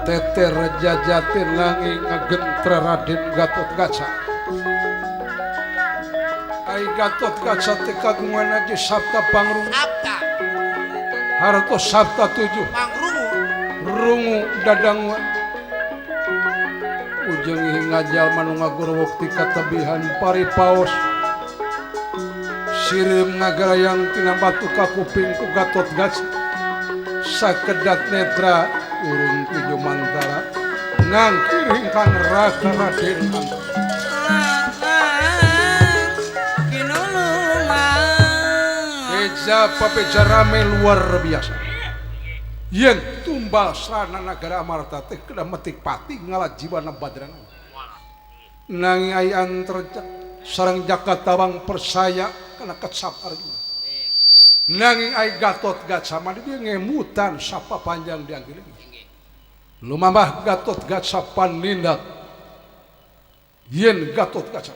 Teter jajatin nanging ngagentra Raden Gatotkaca. Ai Gatotkaca teh kagungan aja sabta pangrungu. Sabta. Hartos sabta tujuh. Pangrungu. Rungu dadanguan. Ujung ngajalma nu ngagorowok ti katebihan paripaos. Sireum ngagarayang tina batu ka kuping ku Gatotkaca. Sakedat netra urung tujuh mantara ngangkiring kang raka Raden Beja pabeja rame luar biasa. Yen tumbal sarana nagara Amarta teh kedah metik pati ngalah jiwana badrana. Nanging ai anterja sareng Jaka Tawang persaya kana kecap Arjuna. Nanging ai Gatotkaca mah dia ngemutan sapa panjang dianggiling. Lumambah Gatotkaca panindak yen Gatotkaca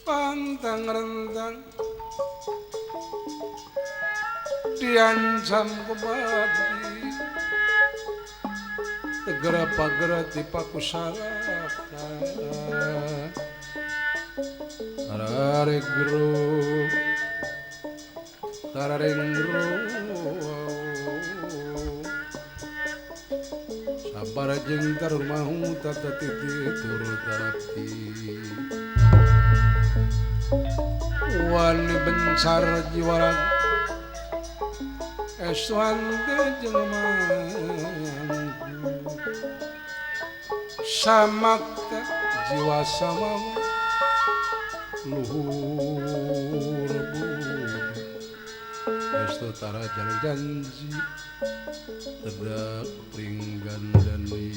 pantang rentang diancam kebadi tegera pagera dipakusaraka tarareng gru tarareng gru sabar jeung tarumahu tata titi turut tarapti wani bencar jiwarang eswante jeung mangku samakta jiwa sama luhur budi estu tara jalan janji tedak pringgandani.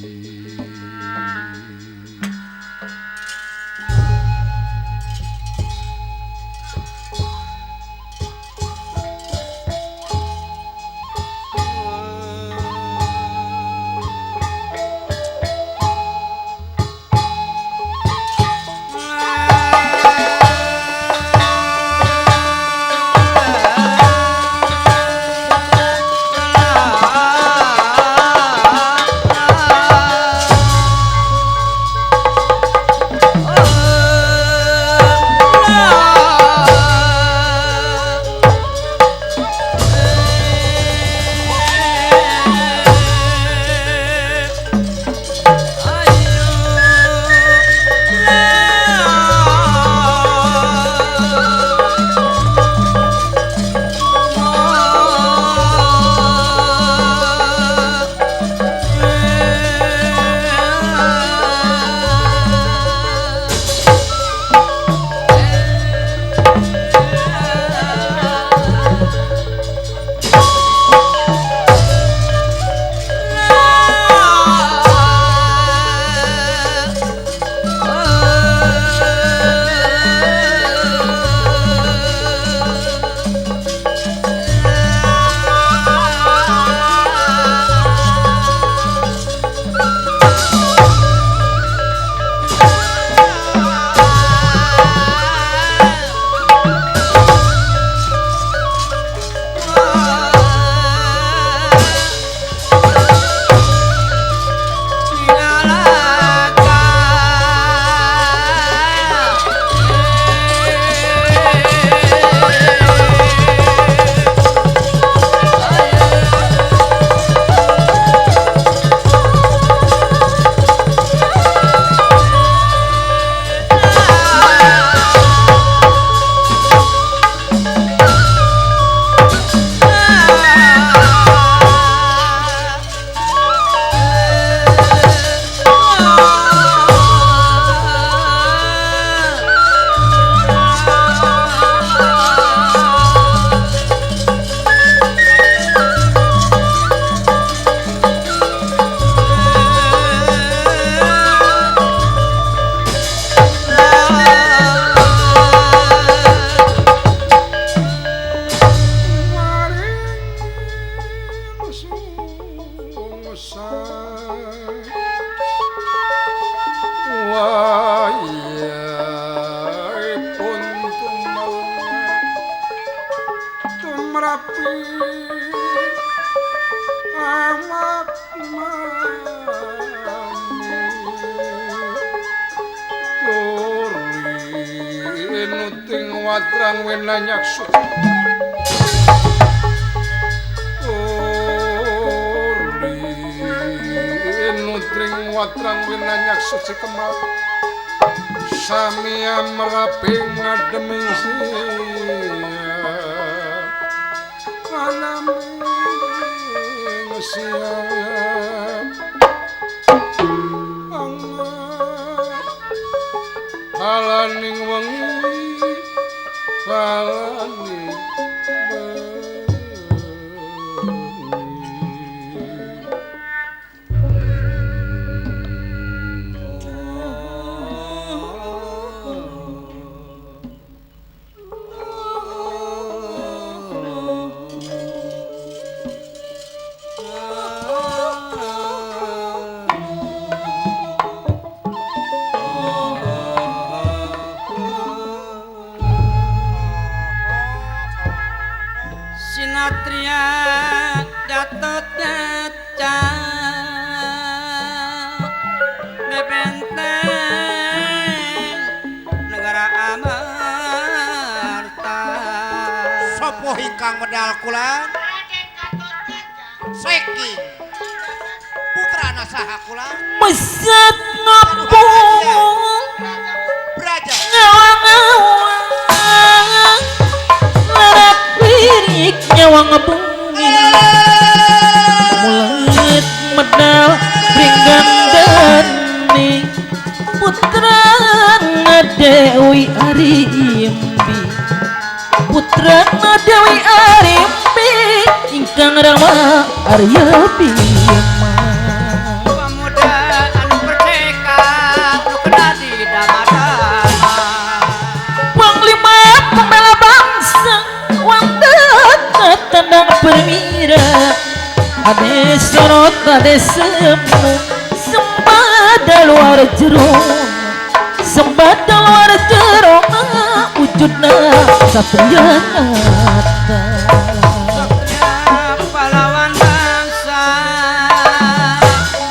Nutring watrang wenanyak suci Nutring watrang wenanyak suci kemal samia meraping ngademing siang anaming siang halaning wengi halaning ingkang medal kula Seki putrana saha kula meset ngapung Braja ngawang-awang larat lirik nyawang bumi mulut medal ringgandani putrana Dewi Arimbi putrana Dewi Arimbi ingkang rama Arya Bima pemuda anu merdeka nu kena didama-dama Panglima pembela bangsa wandana tandang perwira ade sorot ade semu sembada luar jero sembada luar jero wujudna satria nata satria pahlawan bangsa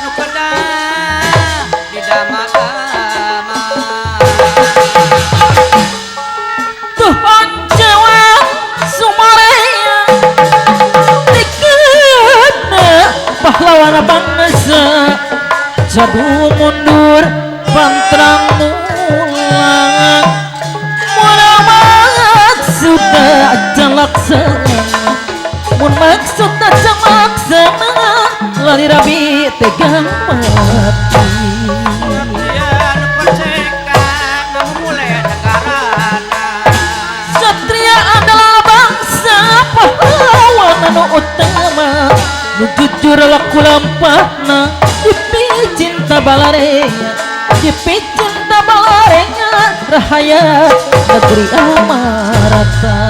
nu kedah didama-dama Tuhan Jawa Sumarea dikena pahlawan bangsa jadu mundur pantrang mulang laksana mun maksud aja laksana lari rabi tegang mati satria adalah bangsa pahlawan anu utama nu jujur laku lampahna dipi cinta balarea dipi cinta balarea rahaya negeri Amarata.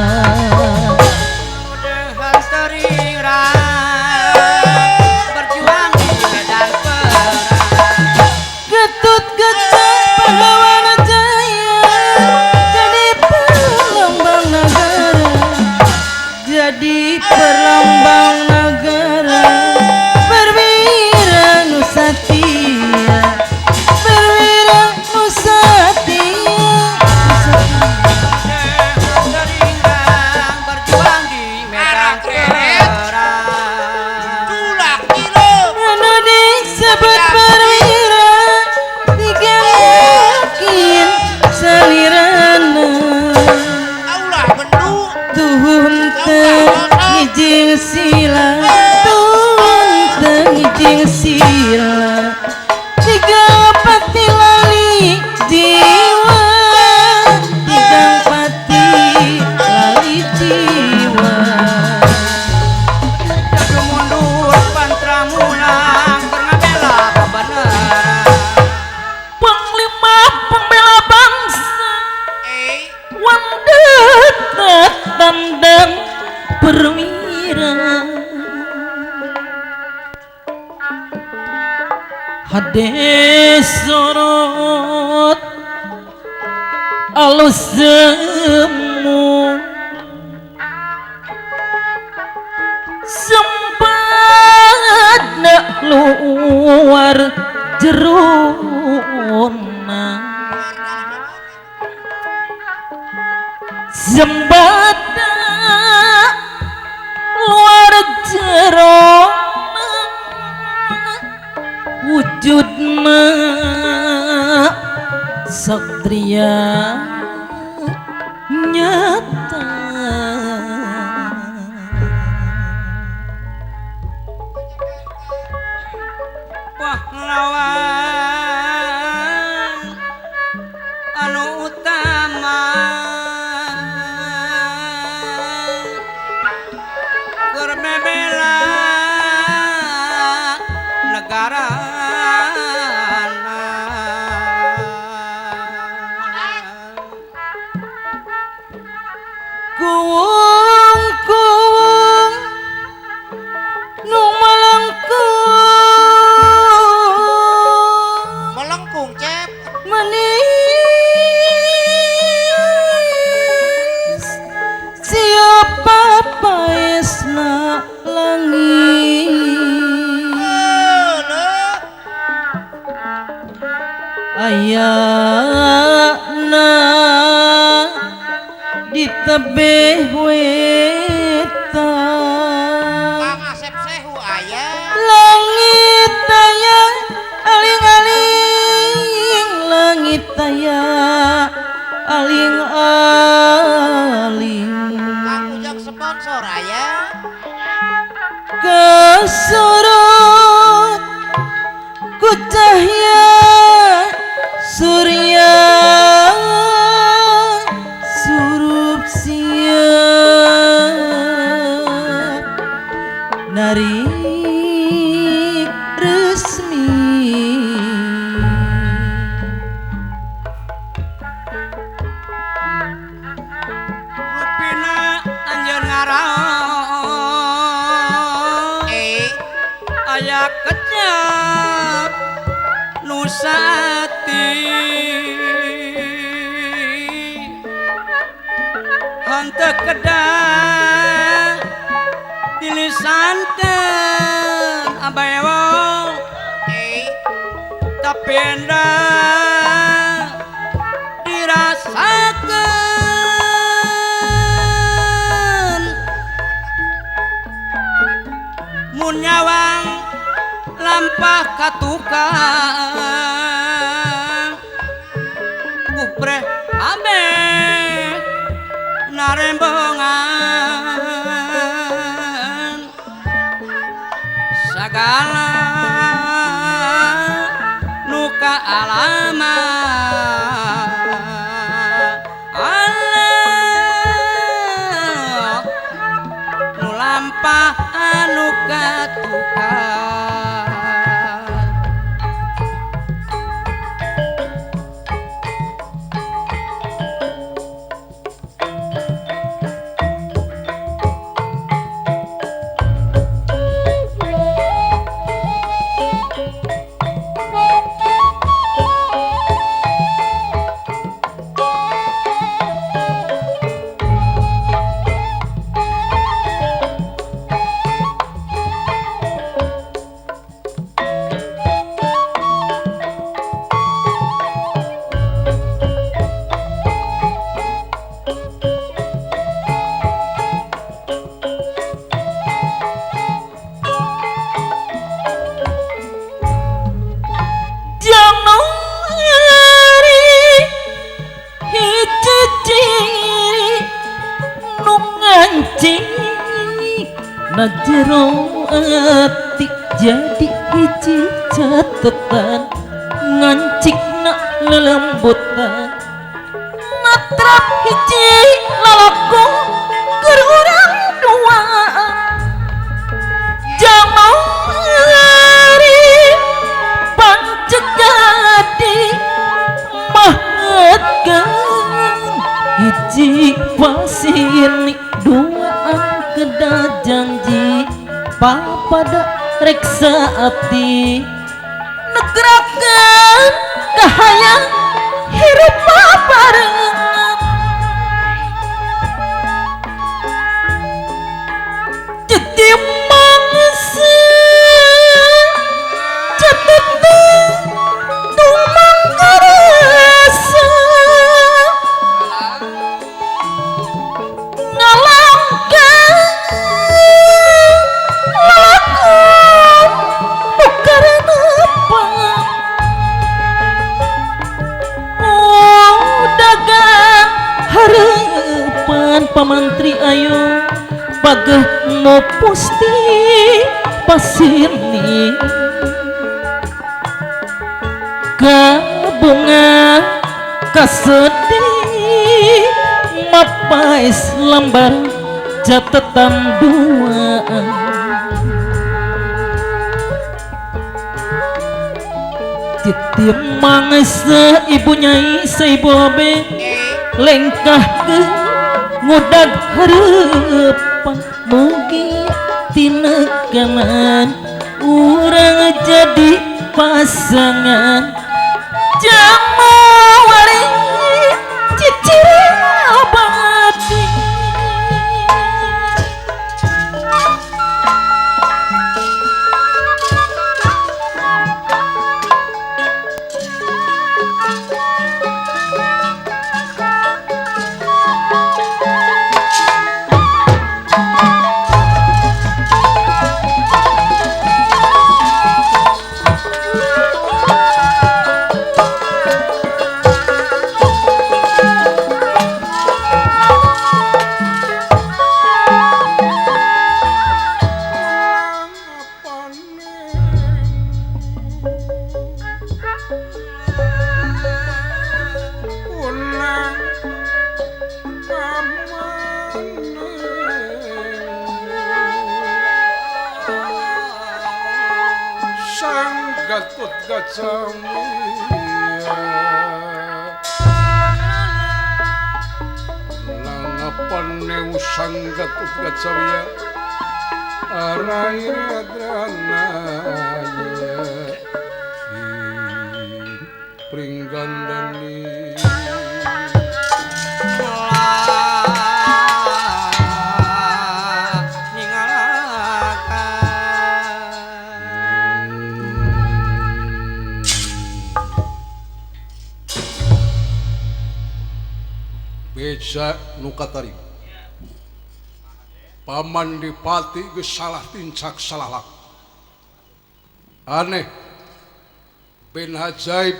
Jadi perlambang negara perwira Nusatria perwira Nusatria berjuang di medan perang anu disebut perwira digalakin salirana ngijing sila tunteng ngijing sila tiga pati lali jiwa tiga pati lali jiwa jadu mundur pantra mulang bernabela kebenaran panglima pembela bangsa wandana tandang perwira hade sorot alus semu sempat luar jerona Sembada luar jero wujudna satria nyata. Pahlawan anu utama keur membela negara. Kuwung-kuwung nu melengkung Melengkung cep. Manis siapa paesna langit Leuh. Ayana di tebih wetan Kang Asep Sehu aya. Langit aya aling-aling, langit aya aling-aling. Kang Ujang sponsor aya. Kesurut ku cahya surya surup siap narik resmi. Rupina anjeun ngaraos Eh, aya kecap nu sati henteu kedah dilisankeun abaewo eh, tapi endah dirasakeun mun nyawang lampah ka tukang bubreh ameh narembongan sagala nu kaalaman Allah nu lampah anu katukang. Januari hiji ciri nu ngancik na jero ati jadi hiji catetan ngancik na lelembutan matrap hiji lalako keur urang duaan. Januari pancet jadi mahatkan hiji pasini duaan keda janji papada reksa ati negerakan kahayang hirup barengan jadi mangsa catetan tumang karasa Gagah mopusti pasini kabunga kasedih mapais lembar catatan dua titimang seibu nyai seibu abe lengkah ke ngudag harapan mugi tinekanan urang jadi pasangan jamawari cicir abadi. Nukatarima Paman Dipati geus salah tincak salah laku aneh bin Hajaib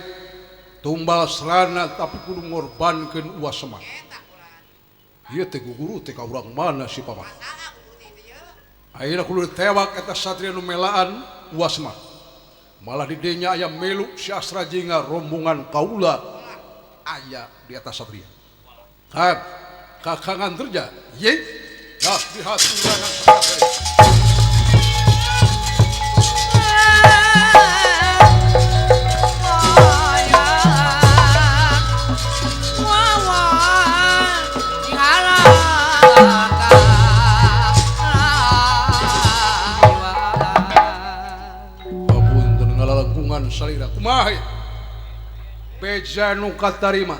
tumbal serana tapi kudu ngorbankeun uas Semar ieu teh guru teh ka urang mana si paman ayeuna kudu ditewak eta satria nu melaan uas Semar malah di dinya aya melu si Asrajinga rombongan kaula aya di atas satria kan kakangan terja ye dah dihaturanan sakabeh. Papunten ngalalengkungan salira kumaha beja nu katarima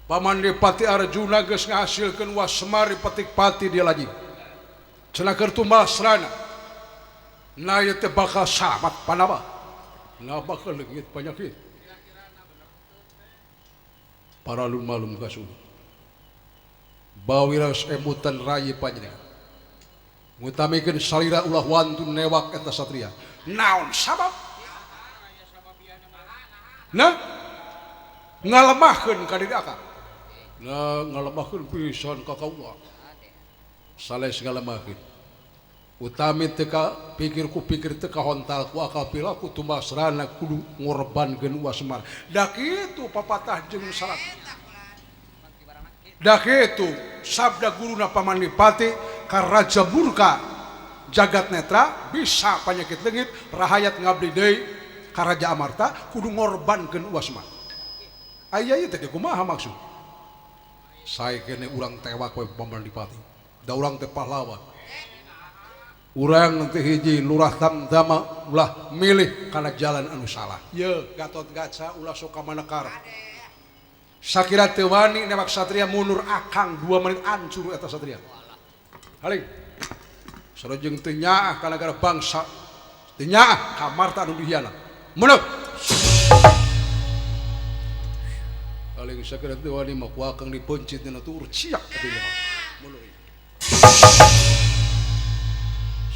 Paman Dipati Arjuna geus ngahasilkeun Wasmar petik pati dia lagi. Cenah keur tumbal serana. Na ieu teh bakal salamat panaba. Na bakal leungit panyakit. Para malum kasung. Bawiras emutan rayi panjenengan. Ngutamikeun salira ulah wantun newak eta satria. Naon sabab? Nah, ngalemahkeun ka diri akang. Nah, ngalemahkeun pisan ka kaula. Sales ngalemahkeun. Utami teu ka pikir ku pikir teu kahontal ku akal pilaku tumbal serana kudu ngorbankeun Uwa Semar. Da kitu papatah jeung salat. Da kitu sabda guruna Paman Dipati ka Raja Murka Jagat Netra bisa panyakit leungit rahayat ngabdi deui ka Raja Amarta kudu ngorbankeun Uwa Semar. Aya ieu teh kumaha maksud? Sae kene urang tewak we Paman Dipati. Da urang teh pahlawan. Urang teh hiji lurah tamtama ulah milih kana jalan anu salah. Ye Gatot Gaca ulah sok ka manekar. Sakira teu wani newak satria mundur akang 2 menit ancur eta satria. Haling. Sarojeng teu nyaah ka nagara bangsa. Teu nyaah ka Marta anu dihianat. Mundur. Paling sakira teu wani mah ku akang dipencit dina tuur ciak atuh mah. Mundur.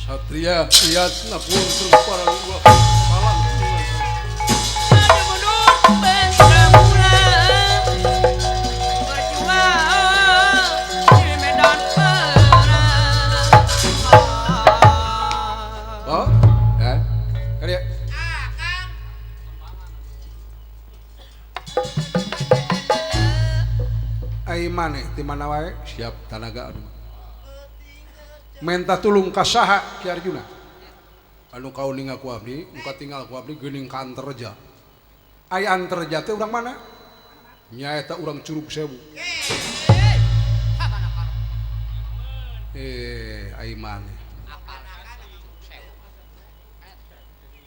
Satria iatna puntung para ulah palang. Berjuang di medan perang. Ai maneh ti mana wae siap tanaga anu. Menta tulung ka saha Ki Arjuna? Anu kauninga ku abdi, nu katinggal ku abdi geuning ka Antarja. Ai Antarja teh urang mana? Nyaeta urang Curug Sewu. Ai maneh.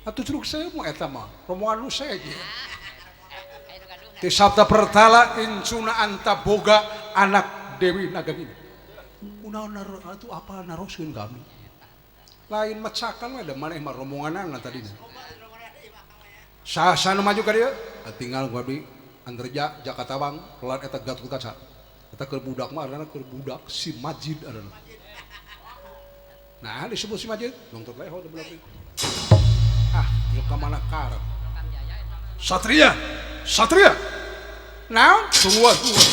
Atuh Curug Sewu eta mah rombongan nu seje. Ti sabda pertala incuna antaboga anak Dewi Nagagini. Kunaon atuh apa naroskeun kami? Lain mecakan we da maneh mah rombonganana tadina. Saha nu maju ka dieu? Tinggal ku abdi Antarja Jakatawang pelan eta Gatotkaca. Eta keur budak mah aranna keur budak si Majid aranna. Nah disebut si Majid, nongtot leho da budak teh. Ah, nu ka mana karep. Satria, Satria. Naon? Tungguan, tungguan.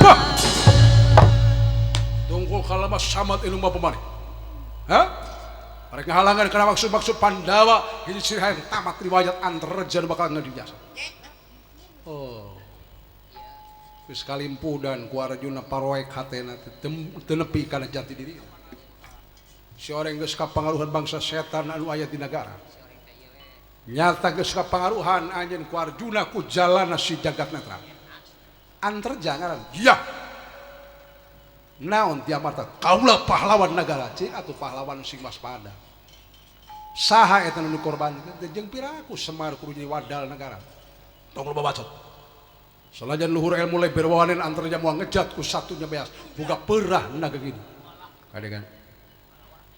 Bah. Tungkul kalama samad ilmu pemane. Hah? Mereka halangan karena maksud-maksud Pandawa hiji ciri hayang tamat riwayat Antarja nu bakal ngadiasa. Oh. Geus kalimpudan ku Arjuna paroek hatena teu nepi kana jati diri. Si oreng geus kapangaruhan bangsa setan anu aya di nagara. Nyata geus kapangaruhan anjeun ku Arjuna ku jalana si jagat netra. Antarja ngaran. Iya. Naon ti Amarta? Kaula pahlawan nagara cing atuh pahlawan sing waspada. Saha eta nu dikorbankeun teh jeung piraku Semar kudu jadi wadal nagara. Tong loba bacot. Sanajan luhur ilmu leber wawanen Antarja moal ngejat ku satunya beas boga perah naga gini. Kadegan.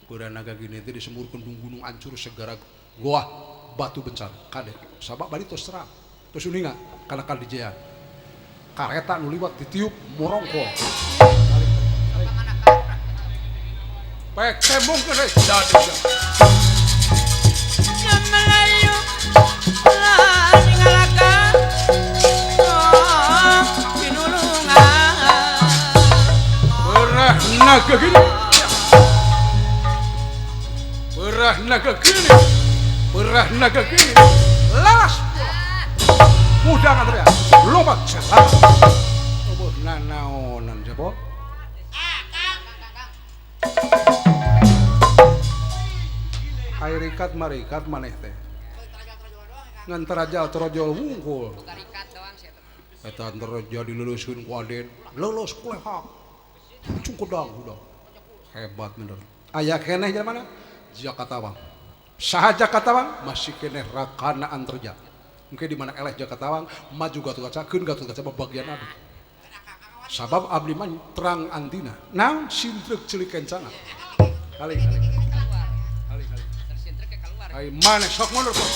Perah naga gini teh disemurkeun gunung ancur segara goah batu bencana. Kade sabab bari tos terang. Tos uninga kana kadijean. Kareta nu liwat ditiup morongkol. Pek tembungkeun we jadi. Melayu lan ngalaka pinulungan. Perah naga gini. Perah naga gini. Perah naga gini. Laras. Mudang Andrea. Lompat celah. Eueuh nanaonan jebo. Ai rikat marikat maneh teh. Ngan terajal terojol wungkul. Eta Antarja dileuleuskeun ku Aden. Leuleus ku lehak. Cungkudang udah. Hebat bener. Aya keneh jelema mana? Jakatawang. Saha Jakatawang? Masih keneh rakana Antarja. Engke di mana eleh Jakatawang maju Gatotkaca keun Gatotkaca bagian abdi. Sabab abdi mah terang antina. Naon sintreuk ceulik kencana. Kali kali. Kali kali. Ai maneh sok mundur sok.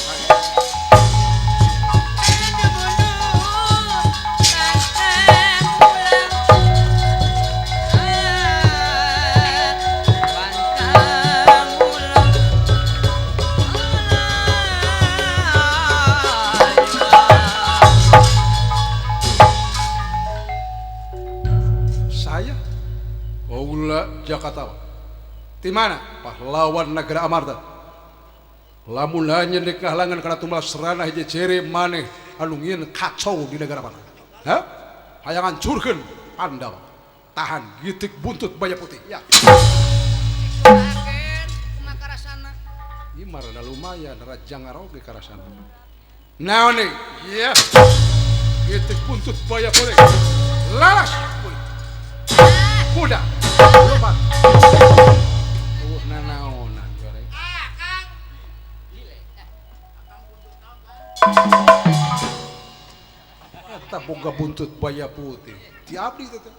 Saya Paula Jakatawang. Di mana? Pahlawan negara Amarta. Lamun hanya dikahalangan karena tumbal serana hiji cere maneh anu ngieun kacau di negara mana. Hah? Hayang hancurkeun Pandawa. Tahan gitik buntut baya putih. Ya. Kumaha karasana? Ieu mah rada lumayan raja ngaroge karasana. Naon nih? Iya. Gitik buntut baya putih. Laras. Kuda. Lompat. Eueuh nanaonan goreng. Eta boga buntut baya putih. Ti abdi teh.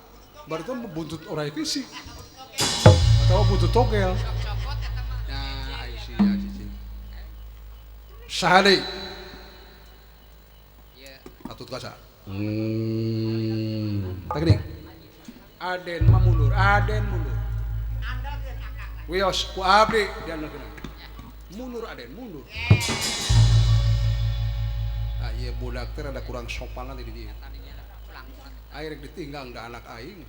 Berarti buntut orai fisik. Atau buntut togel. Ya, ai sia cicing. Saha deui? Atut kaca. Tah geuning. Aden mah mundur, Aden mundur. Wios ku abdi diandalkeun. Mundur Aden, mundur. Ah ieu budak teh rada kurang sopan di dieu. Aing rek ditinggal da anak aing.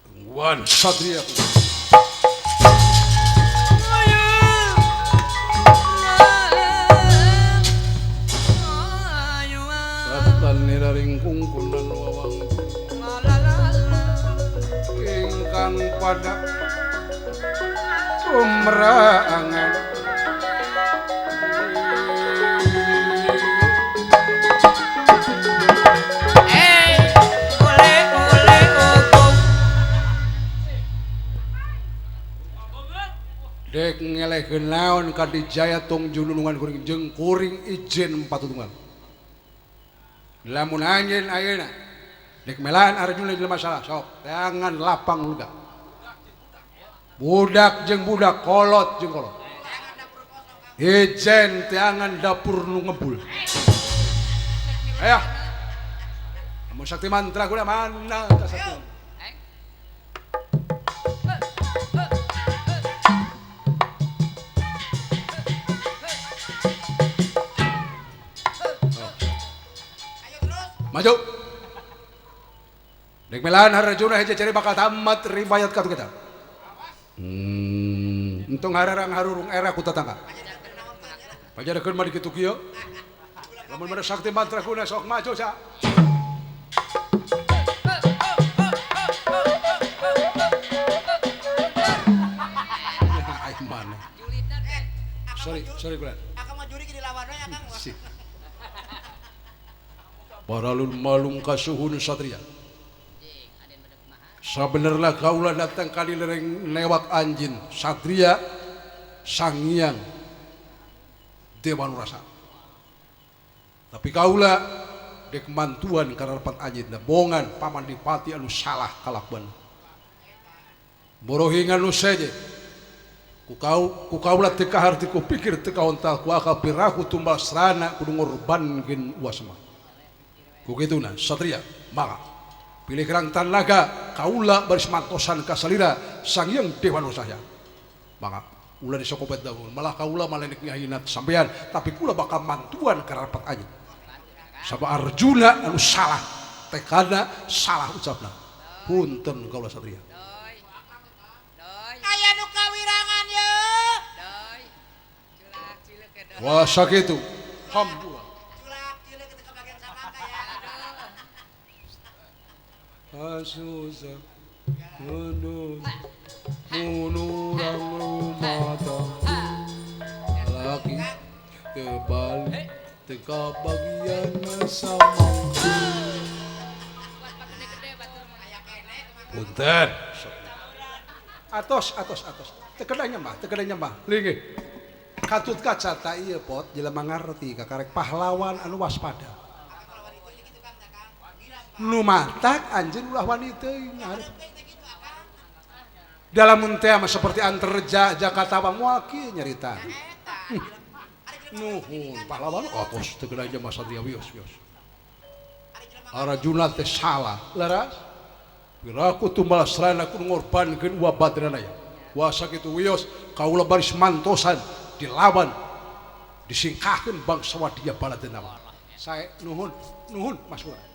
Tungguan Satria. Laring kungkunan wawang ingkang pada umrangan dek ngelehkeun naon ka dijaya tong jununungan kuring jeung kuring ijen patutunggal. Lamun anjeun ayeuna dek melaan Arjuna jelema salah sok teangan lapang lega. Budak jeung budak, kolot jeung kolot. Ijen teangan dapur nu ngebul. Ayo. Lamun sakti mantra guna mana tah sakti. Maju. Dek melaan Arjuna hiji ceri bakal tamat riwayat katu kita. Untung hararang harurung era ku tatangga. Pajarekeun mah dikitu kieu. Lamun mana sakti mantra guna sok maju sa. Ai mana. Sorry, sorry kula. Akang mah juri ge dilawan we akang. Baralun malung kasuhun satria. Sabenerna kaula datang kali lereng newak anjin satria sangiang Dewa Nurasa. Tapi kaula dek mantuan karapat anjin bongan paman dipati anu salah kalakuan. Borohingan nu seje. Ku kaula teu kaharti ku pikir teu kahontal ku akal piraku tumbal serana kudu ngorbankeun uasma. Kukituna satria maka pilih kerang tanaga kaula baris mantosan kasalira sangyang Dewa Nurasaya maka ulah disokopet dahulu malah kaula malenik ngahinat sampean tapi kula bakal mantuan karapat aja saba Arjuna anu salah tekadna salah ucapna punten kaula satria aya nu kawirangan ye wah sakitu hampura Asusa menurang rumata laki kebalik teka bagian samangku. Punten. Atos atos atos. Tekeda nyembah, linggih. Katut kaca ta ieu pot jelema ngarti kakarek pahlawan anu waspada. Nu matak anjeun ulah wani teuing dalam teh mah seperti Anterja Jakarta moal kieu nyarita. Nuhun pahlawan atos teu geuna jelema satria wios wios. Arjuna teh salah leras. Piraku tumbal serana kudu ngorbankeun wa badrana ya. Wa sakitu wios kaula baris mantosan dilawan disingkahkeun bangsa Wadia Baladenawa. Sae nuhun nuhun Mas Pura.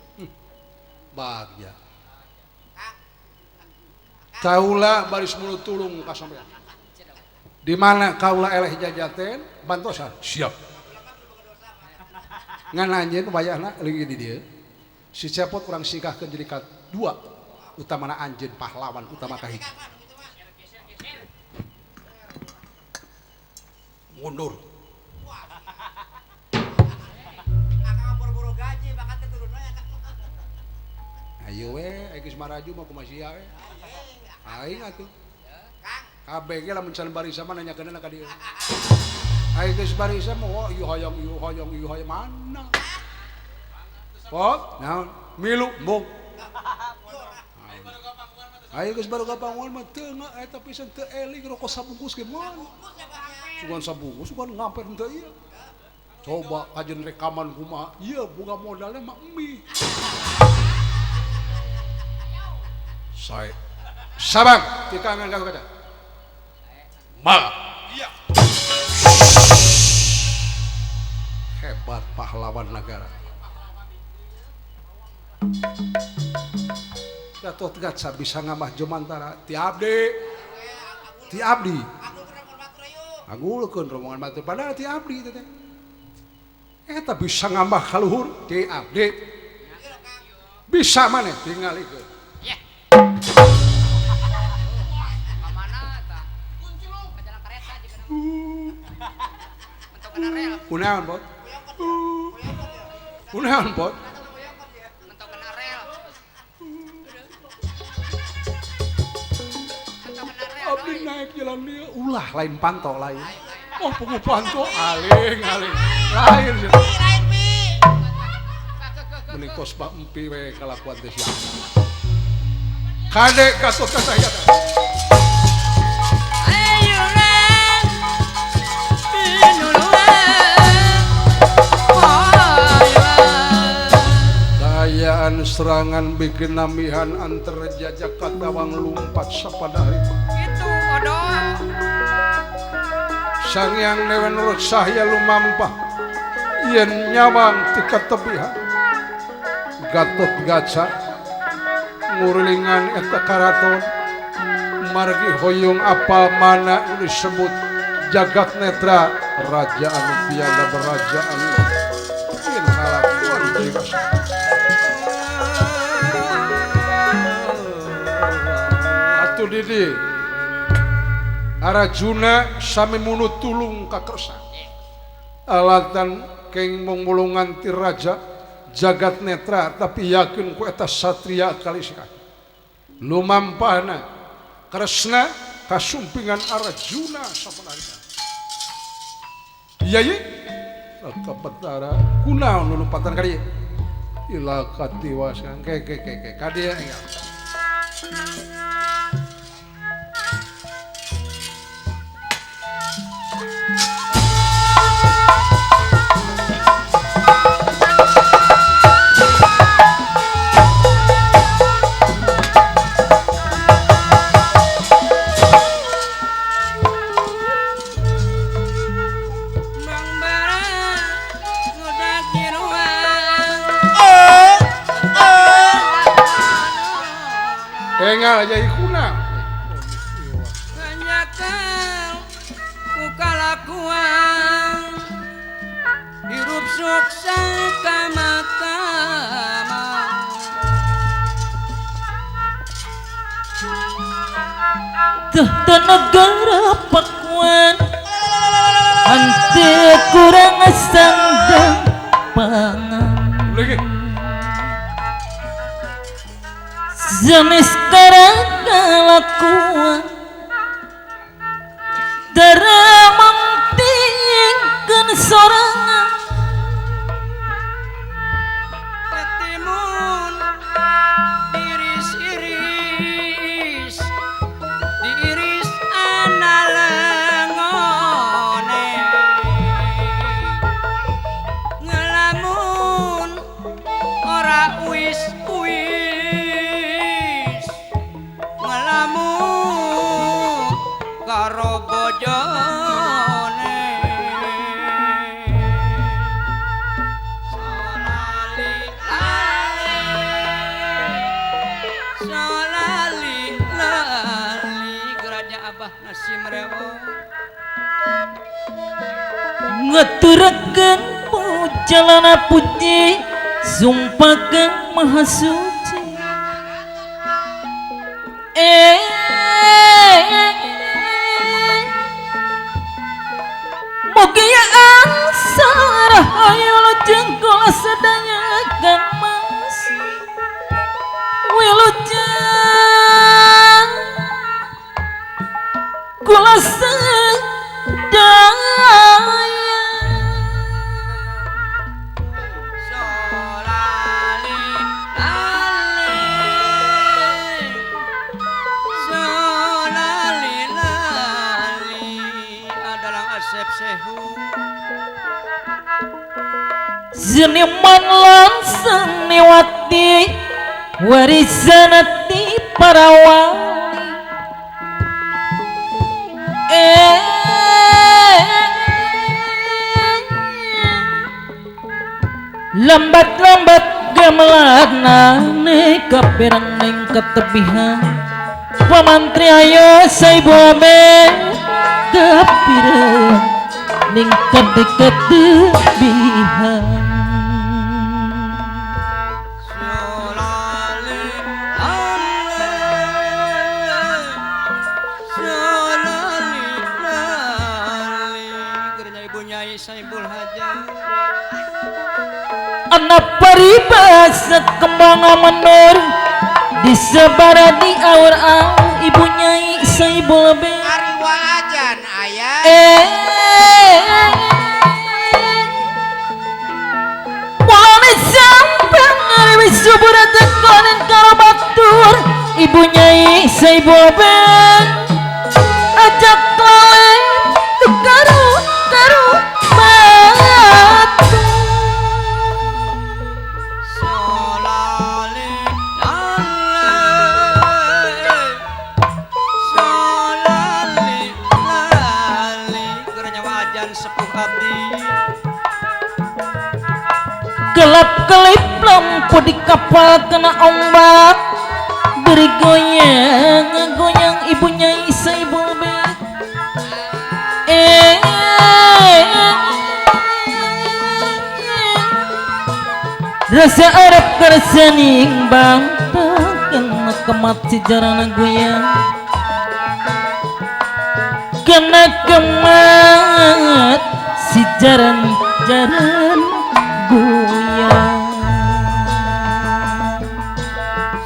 Bagja. Kaula baris mulut tulung ka sampean. Di mana kaula eleh jajaten bantosan siap. Ngan anjeun wayahna leungit di dieu. Si Cepot urang singkahkeun jadi ka dua utamana anjeun pahlawan utama kahiji. Mundur. Ayo we, geus maraju mah kumaha sia we. Aing atuh. Kabeh ge lamun can barisa mah nanyakeunna ka dieu. Aing geus barisa mah wah ieu hayang ieu hayang ieu hayang mana. Pot, naon? Milu embung. Aing geus baru kapanguan mah teu eta pisan teu eling rokok sabungkus ge moal. Sugan sabungkus sugan ngamper henteu ieu. Coba kajeun rekaman kumaha? Ieu boga modalna mah mie. Saya sabang tikangan kau kata mal iya hebat pahlawan negara Gatot Kaca bisa ngamah jomantara ti abdi agulkeun rombongan batur padahal ti abdi teh eta bisa ngamah kaluhur ti abdi Bisa maneh tingalikeun. Yeh. Ka mana tah? Ka jalan kareta jeung mentok kana rel. Kunaon, Bot? Kunaon, Bot? Mentok kana rel. Mentok kana rel. Abdi naik jalan dia ulah lain panto lain. Oh, pungu panto aling-aling. Lain sih. Menikos Pak Empi we kalakuan teh sia. Kade Gatot Kaca ya. Kaayaan serangan bikin namihan antar jajak katawang lumpat sapada hari. Itu odol. Sangyang dewa nurut sahya lumampah yen nyawang tika tebihan. Gatot Kaca ngurilingan eta karaton margi hoyong apal mana nu disebut jagat netra raja anu piada beraja anu yen kalakuan dewasa. Atuh didi Arjuna sami munut tulung ka Kresna alatan keng mung mulungan ti raja jagat netra tapi yakin ku eta satria kalisika lumampahna Kresna kasumpingan Arjuna sapanarita iya ye Raka Betara kunaon nu lumpatan ka dieu ila katiwasan ke ke ke ke ka dieu enggal. Engal aja ikuna. Kanyakan ku kalakuan hirup sukses kama-kama. Tahta negara Pakuan henteu kurang sandang pangan. Jenis sekarang kelakuan darah mengtingkan sorangan ketimun diiris-iris diiris analengone ngelamun ora wis karo bojone solali lali solali lali geraja Abah Nasim Rewo ngeturakeun pujalana puji sumpakeun maha suci mugia angsara hayu lujeng kula sadaya Kang Mas wilujeng kula sadaya solali lali solali lali adalah Asep Sehu seniman lan seniwati warisanati para wali lambat-lambat gamelan kaperang ning ketepihan pamantri ayo saibu abe kapireng ning ketepihan. Solali Nyai Saibul Hajat. Anak paribasa kembang menur disebar di aur-aur ibu Nyai Saibul Be. Ari wajan aya. Mulane sampai ngariwi subur tekonin karo batur ibu Nyai Saibul Be. Ajak lalen karo karo batur. Solale lale solale lale keur nyawa ajan sepuh abdi. Gelap kelip lampu di kapal kena ombak bergoyang goyang ibu Nyai Saibul Be. Rasa Arab kersaning bangta kena kemat sejarah goyang kena kemat sejaran jaran goyang.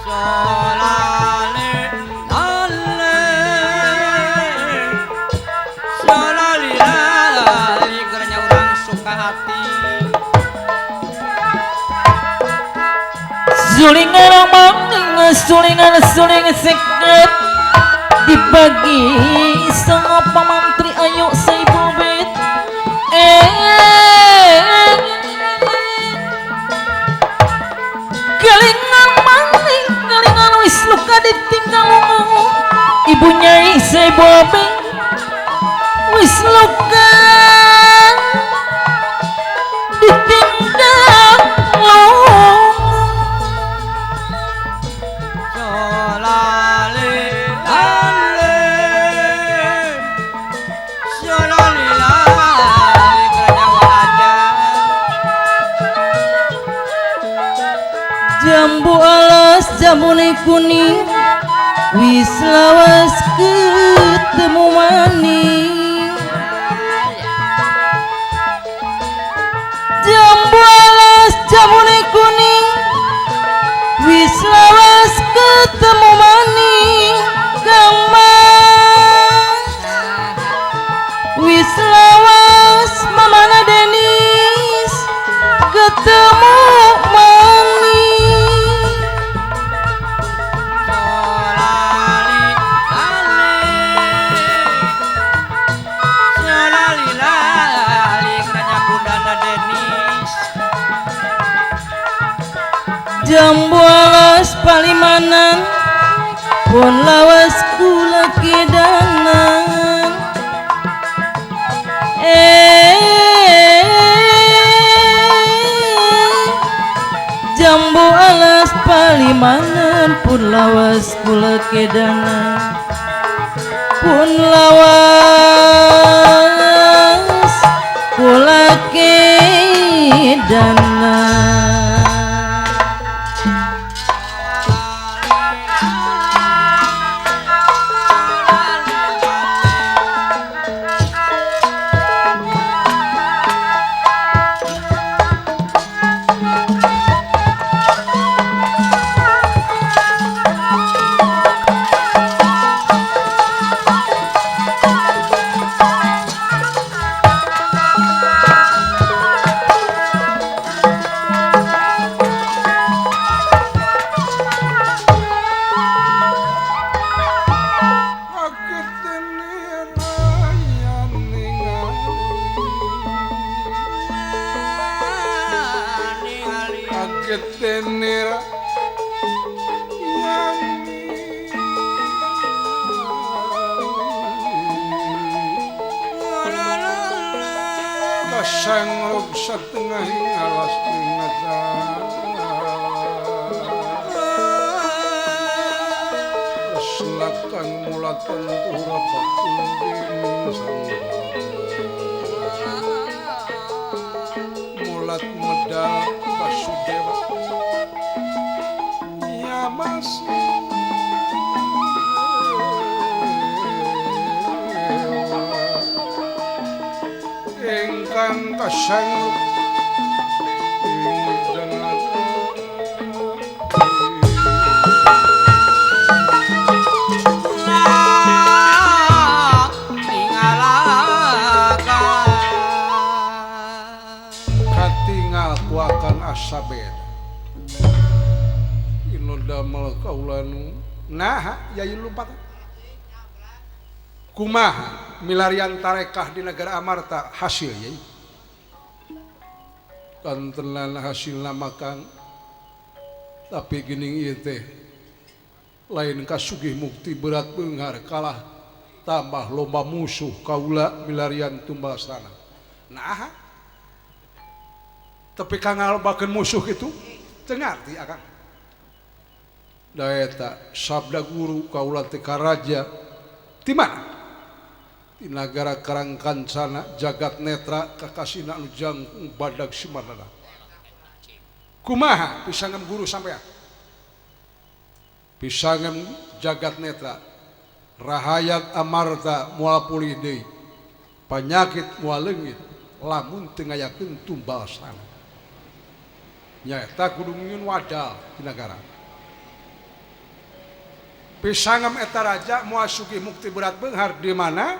Solale lale solale lale keur nya urang suka hati. Sulingan maning sulingan suling seket dibagi sama pamantri ayo Saibul Bet. Kelingan maning kelingan wis luka ditinggal lunga ibu Nyai Saibul Bet wis luka ditinggal lunga. Solale lale solale lale keur nyawa ajan. Jambu alas jambune kuning wis lawas ketemu maning. Jambu alas jambune kuning wis lawas ketemu maning. Kang Mas wis lawas Mamana Denis ketemu maning. Solale lale solale lale keur nya bundana Denis. Jambu alas palimanan pun lawas kula kedanan. Jambu alas palimanan pun lawas kula kedanan pun lawas kula kedanan. Kasangrog sa tengahing alas ingatan Selatan mulatan tura bakunding Mulat medal Basudewa Ya masih Ingkang kasang katingal ku akan asa beda inu damel kaula nu naha yai lumpat kumaha milarian tarekah di negara Amarta hasil yai kantenan hasilna makang tapi geuning ieu teh lain kasugih mukti berat beunghar kalah tambah lomba musuh kaula milarian tumbal sana naha tapi kang ngalobakeun musuh kitu teu ngarti akang da eta sabda guru kaula teh ka raja ti mana di nagara Karangkancana jagat netra kakasina anu jangkung badag Simarna kumaha pisangem guru sampean pisangem jagat netra rahayat Amarta moal pulih deui panyakit moal leungit lamun teu ngayakeun tumbal sana nyaeta kudu ngieun wadal di nagara pisangem eta raja moal sugih mukti berat beunghar di mana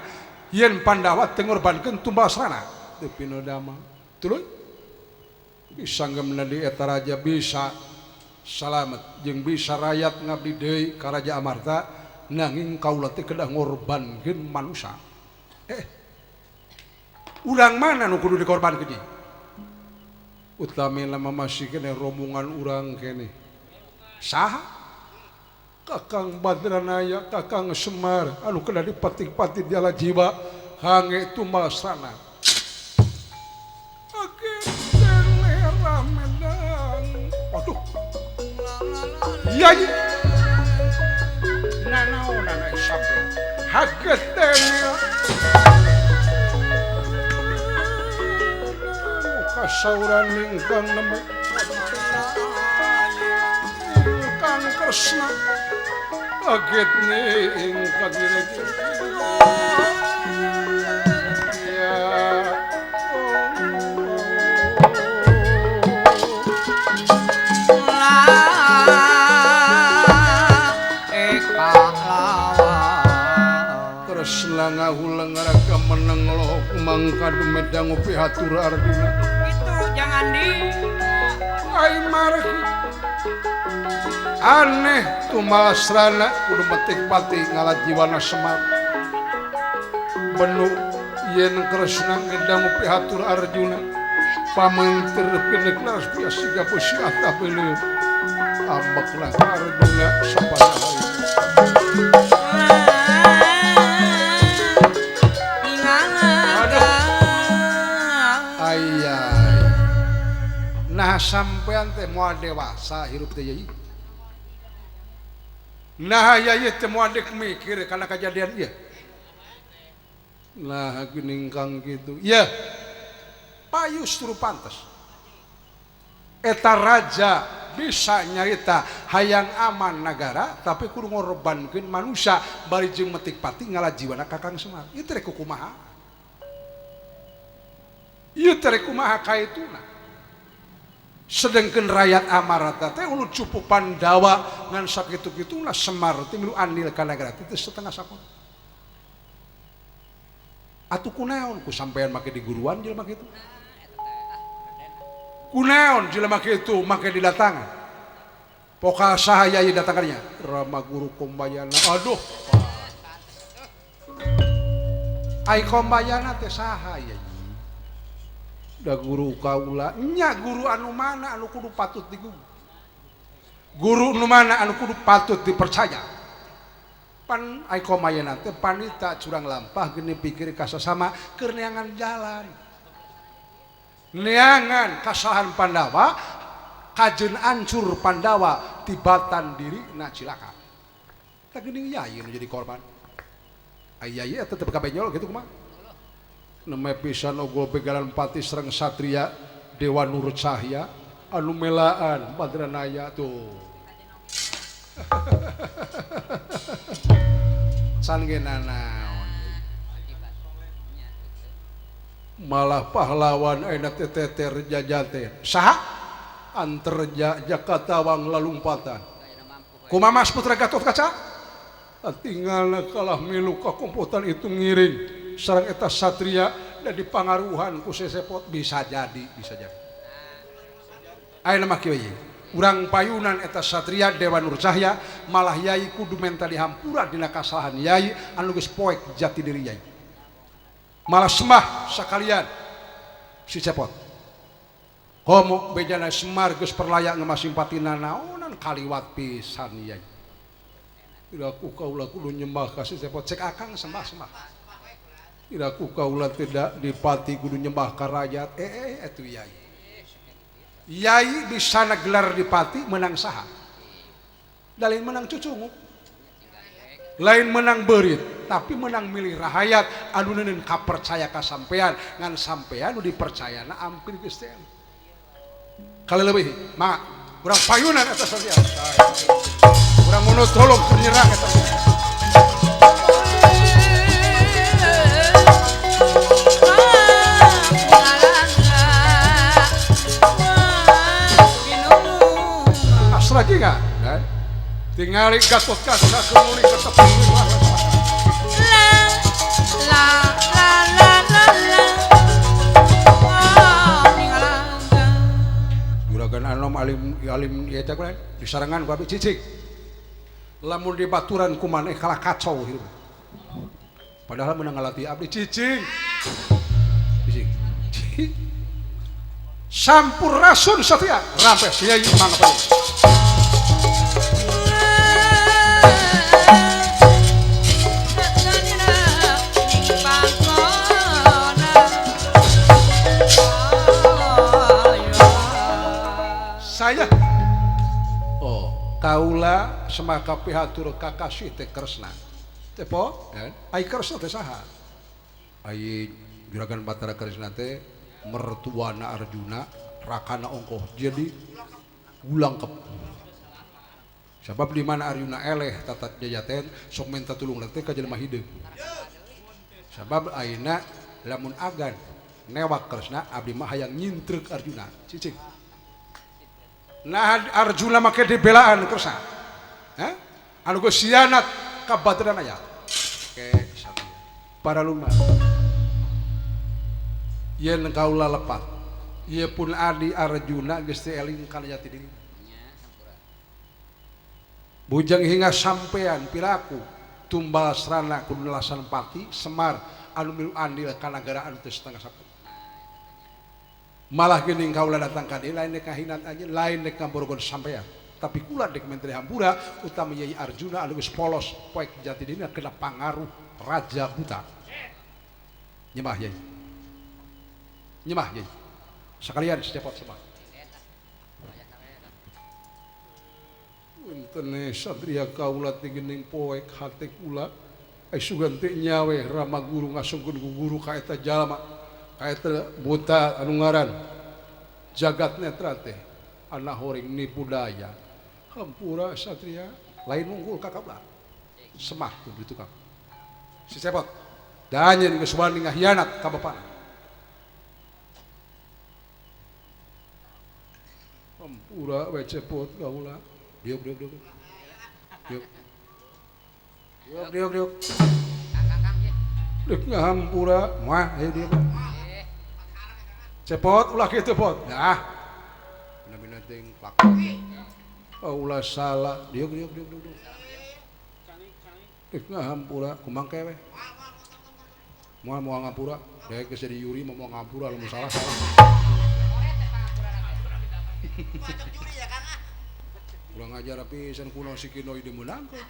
yen Pandawa teu ngorbankeun tumbal sana teu pinodama tuluy pisanggemna di eta raja bisa salamet jeung bisa rakyat ngabdi deui ka Raja Amarta nanging kaula teh kedah ngorbankeun manusa urang mana nu kudu dikorbankeun ieu utamina mah masih keneh rombongan urang keneh saha Kakang Badranaya, Kakang Semar, anu kena dipatik-patik jala jiwa, hange tumbal sana. Aduh, iya iya, nanaonan sampai haget tenel, kasauran ingkang neme, ingkang Kresna. Kaget nih ingkang ya Kresna ngahuleng raka meneng lohok mangka dumedang ngopi hatur Arjuna itu jangan di ai margi aneh tumbal srana kudu metik pati ngalah jiwana Semar benu yen Kresna ngedang pihatur Arjuna pamantir pinek laras biasa beusi atah beuleum ambeklah Arjuna sapada hari ayai nah sampean teh moal dewasa hirup teh yai. Nah ya teu moal dek mikir kana kajadian ieu. Nah geuning kang kitu. Ieu payus turu pantes. Eta raja bisa nyarita hayang aman nagara tapi kudu ngorbankeun manusia bari jeung metik pati ngalah jiwana Kakang Semar. Ieu teh kumaha? Ieu teh kumaha kaituna? Sedangkan rakyat Amarta teh ulu cupu Pandawa ngan sakitu-kituna Semar teh milu andil ka nagara teh setengah sakon. Atuh kunaon ku sampean make di guruan jelema kitu? Kunaon jelema kitu make didatangan? Pokal saha yai datangannya? Rama Guru Kombayana. Aduh. Ai Kombayana teh saha yai? Da guru kaula nya guru anu mana anu kudu patut digugu guru nu mana anu kudu patut dipercaya pan ai Komayana teh panita curang lampah geuning pikir kasasama keur neangan jalan neangan kasalahan Pandawa kajeun ancur Pandawa tibatan diri na cilaka tah geuning yai nu jadi korban ai yai eta teu kabenyol kitu kumaha neme pisan ogol begalan pati sareng satria Dewa Nur Cahya anu melaan Badranaya tuh can ge nanaon Malah pahlawan ayeuna teh teter jajate. Saha? Anterja Jakatawang lalumpatan. Kumaha Mas Putra Gatot Kaca? Tinggalna kalah milu ka kompotan itu ngiring sareng eta satria da dipangaruhan ku sesepot bisa jadi, bisa jadi. Ayeuna mah kieu ye. Urang payunan eta satria Dewa Nur Cahya malah yai kudu menta dihampura dina kasalahan yai anu geus poek jati diri yai. Malah sembah sakalian si Cepot. Komo bejana Semar geus perlaya ngemasim-patina naonan kaliwat pisan yai. Iraku kaula kudu nyembah ka si Cepot cek akang sembah-sembah. Iraku kaula tidak dipati kudu nyembah ka rakyat atuh yai. Yai bisa gelar dipati menang saha? Lain menang cucunguk. Lain menang berit, tapi menang milih rahayat anu neuneun kapercaya ka sampean, ngan sampean nu dipercayana ampir geus teh. Kali leuwih, mangga urang payunan eta satria. Urang mun tolong keur nyerang eta. Asra juga, kan? Tingali Gatot Kaca keuli ka tepi La la la la la la. Juragan anom alim alim ieu teh kunaon? Disarengan ku abi cicik. Lamun dibaturan ku maneh kalah kacau hirup. Padahal meunang ngalatih abdi cicing. Cicing. Sampurasun satria rampes yai mangga. Saya oh kaula semaka pihatur kakasih teh Kresna teh po ai Kresna teh saha ai Juragan Batara Kresna teh mertuana Arjuna rakana ongkoh jadi ulangkep sebab di mana Arjuna eleh tatat jajaten sok minta tulung teh ka jelema hideung sebab ayeuna lamun agan newak Kresna abdi mah hayang nyintreuk Arjuna cicing. Nah Arjuna make dibelaan Kresna. Hah? Anu geus sianat ka Badranaya. Oke, satria. Para lumah. Yen kaula lepat. Ieu pun adi Arjuna geus teu eling kana jati diri. Bujang hingga sampean piraku tumbal srana kudu nelasan pati Semar anu milu andil ka nagara anu teu setengah sapu. Malah geuning kaula datang ka dieu lain dek kahinat aja lain dek ngaborgon sampean tapi kula dek menteri hampura utama Yai Arjuna anu geus polos poek jati dirina kena pangaruh raja buta. Nyembah Yai. Nyembah Yai. Sekalian secepot sembah. Untene satria kaula teh geuning poek hate kula ai sugan teh nyawe rama guru ngasungkeun ku guru ka eta jalma. Kaita buta anu ngaran jagat netra teh anak horing nipu daya hampura satria lain unggul ka kaula semah kudu tukang si Cepot danyeun geus wani ngahianat ka bapana hampura we Cepot kaula diuk diuk diuk diuk diuk diuk diuk deuk ngahampura moal ayo diuk Cepot ulah kitu pot. Nah. Bina-bina teuing plak. Oh, ulah salah. Diuk diuk diuk diuk. Dek ngahampura kumangke we. Moal moal ngampura. Dek geus jadi yuri mah moal ngampura lamun salah salah. Urang ajar pisan kuno si Kinoy dimeunangkeun.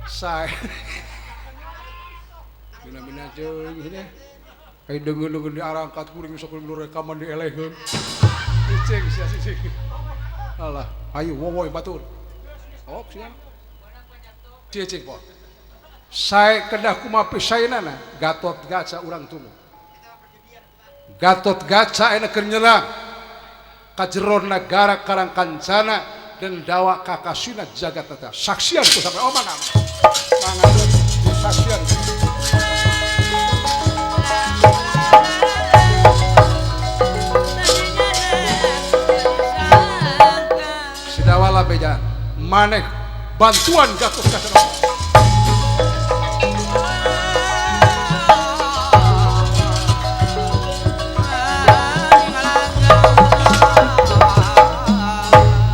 Sae. Bina-bina teuing heuh. Ai deungeun-deungeun diarangkat kuring sok nu rekaman dielehkeun. Cicing sia cicing. Alah, ayo wowoy batur. Ok sia. Cicing po. Sae kedah kumaha pisaenana Gatot Kaca urang tunu. Gatot Kaca ayeuna keur nyerang ka jero nagara Karangkancana dan dawa kakasina jagat tata. Saksian ku sampe oh mangga. Mangga saksian. Maneh bantuan Gatot Kaca.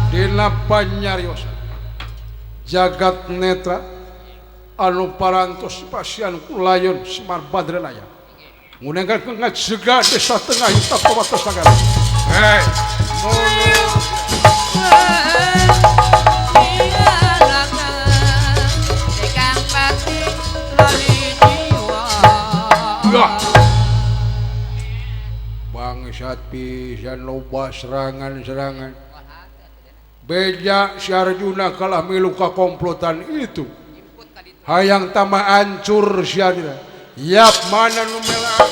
Dina panyariosan jagat netra anu parantos pasian kulayon Semar Badranaya ngunengkeun ngajega desa tengah yuta pawatos nagara. Hei, bangsat pisan loba serangan-serangan. Beja si Arjuna kalah milu ka komplotan itu. Hayang tambah hancur si Arjuna. Yap mana nu melaan.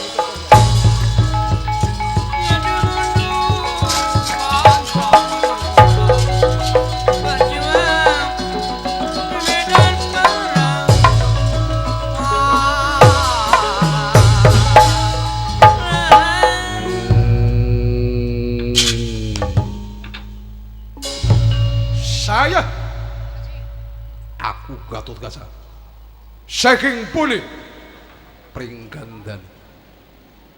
Saya aku Gatot Kaca saking pulih pringgandan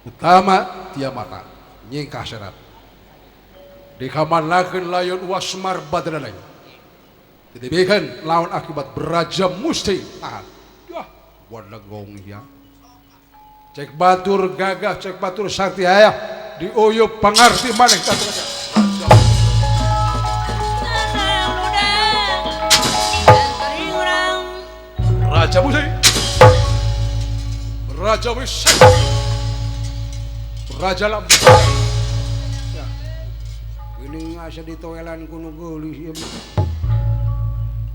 utama tia mata nyingkah serat dikamanakeun layon Wasmar Badranaya ditibikeun lawan akibat beraja musti tahan. Yah wadegong ya cek batur gagah cek batur sakti hayah diuyup pangarti maneh Gatot Kaca. Raja Musi, Raja Wis, Raja Lampu. Ya. Ini ngasa ditoelan kuno geulis ieu.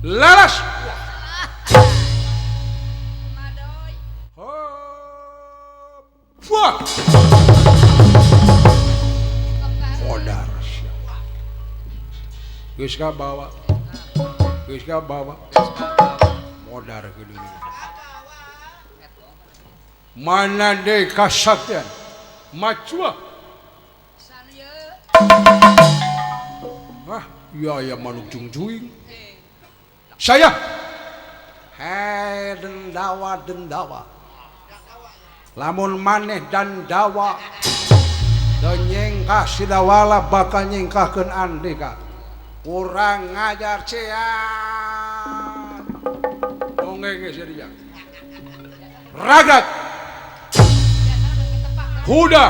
Laras. Wah. Modar sia. Geus kabawa. Geus kabawa. Modar geuning. Mana deui kasaktian? Macua. Ah, iya ya manuk jungjuing. Saya. Hei dendawa dendawa. Lamun maneh dan dawa teu nyengkah sidawala bakal nyengkahkeun andeka. Kurang ngajar sia. Ragat kuda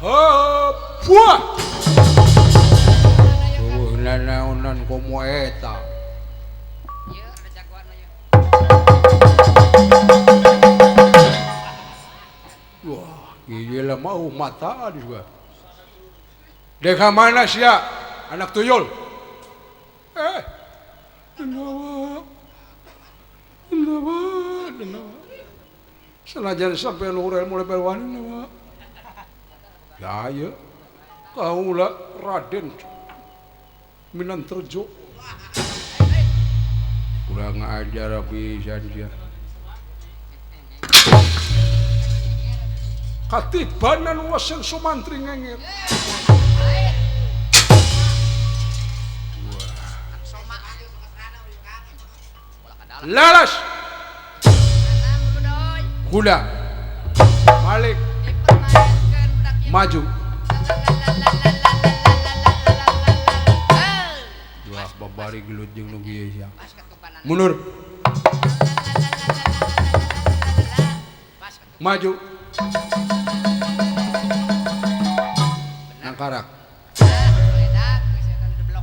heuh nanaonan komo eta. Wah, gila mau mata juga. Deka mana sia anak tuyul? Dendawa. Senajan sampai lurel mulai berwani nawa. Ya ya, kaulah Raden Minan Terjo. Kurang ajar pisan sia. Katibanan wasen Sumantri ngengir. Laras kuda balik maju. Wah babari gelut jeung nu kieu sia. Mundur. Maju. Nangkarak.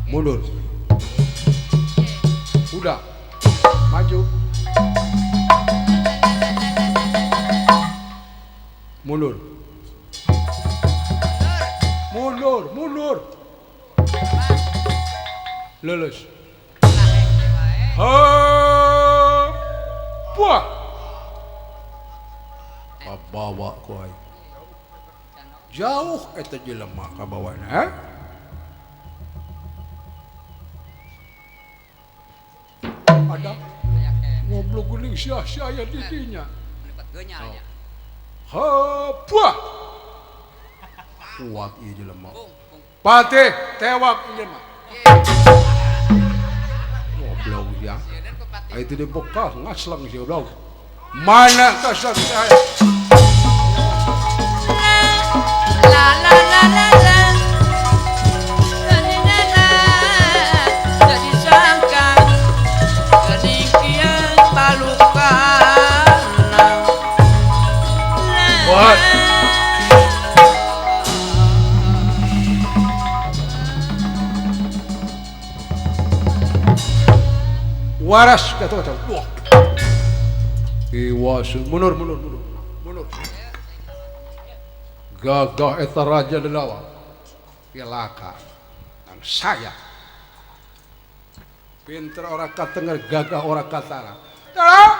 Mundur. Kuda maju. Mundur. Mundur, mundur. Lulus. Buah. Kabawa ku aing. Jauh eta jelema kabawana, ha? Ada ngoblok geuning sia-sia aya di dinya. Buah. Kuat ieu jelema. Patih tewak ieu mah. sia. Ai teu dibekah ngasleng sia goblok. Mana kasar saya? La la la la la. Jadi sangka geuning kieu palukana. What? Waras kata kata. Wah. Iwas mundur mundur mundur mundur. Gagah eta raja Denawa. Cilaka. Dan saya pinter ora katenger, gagah ora katara. Tolong.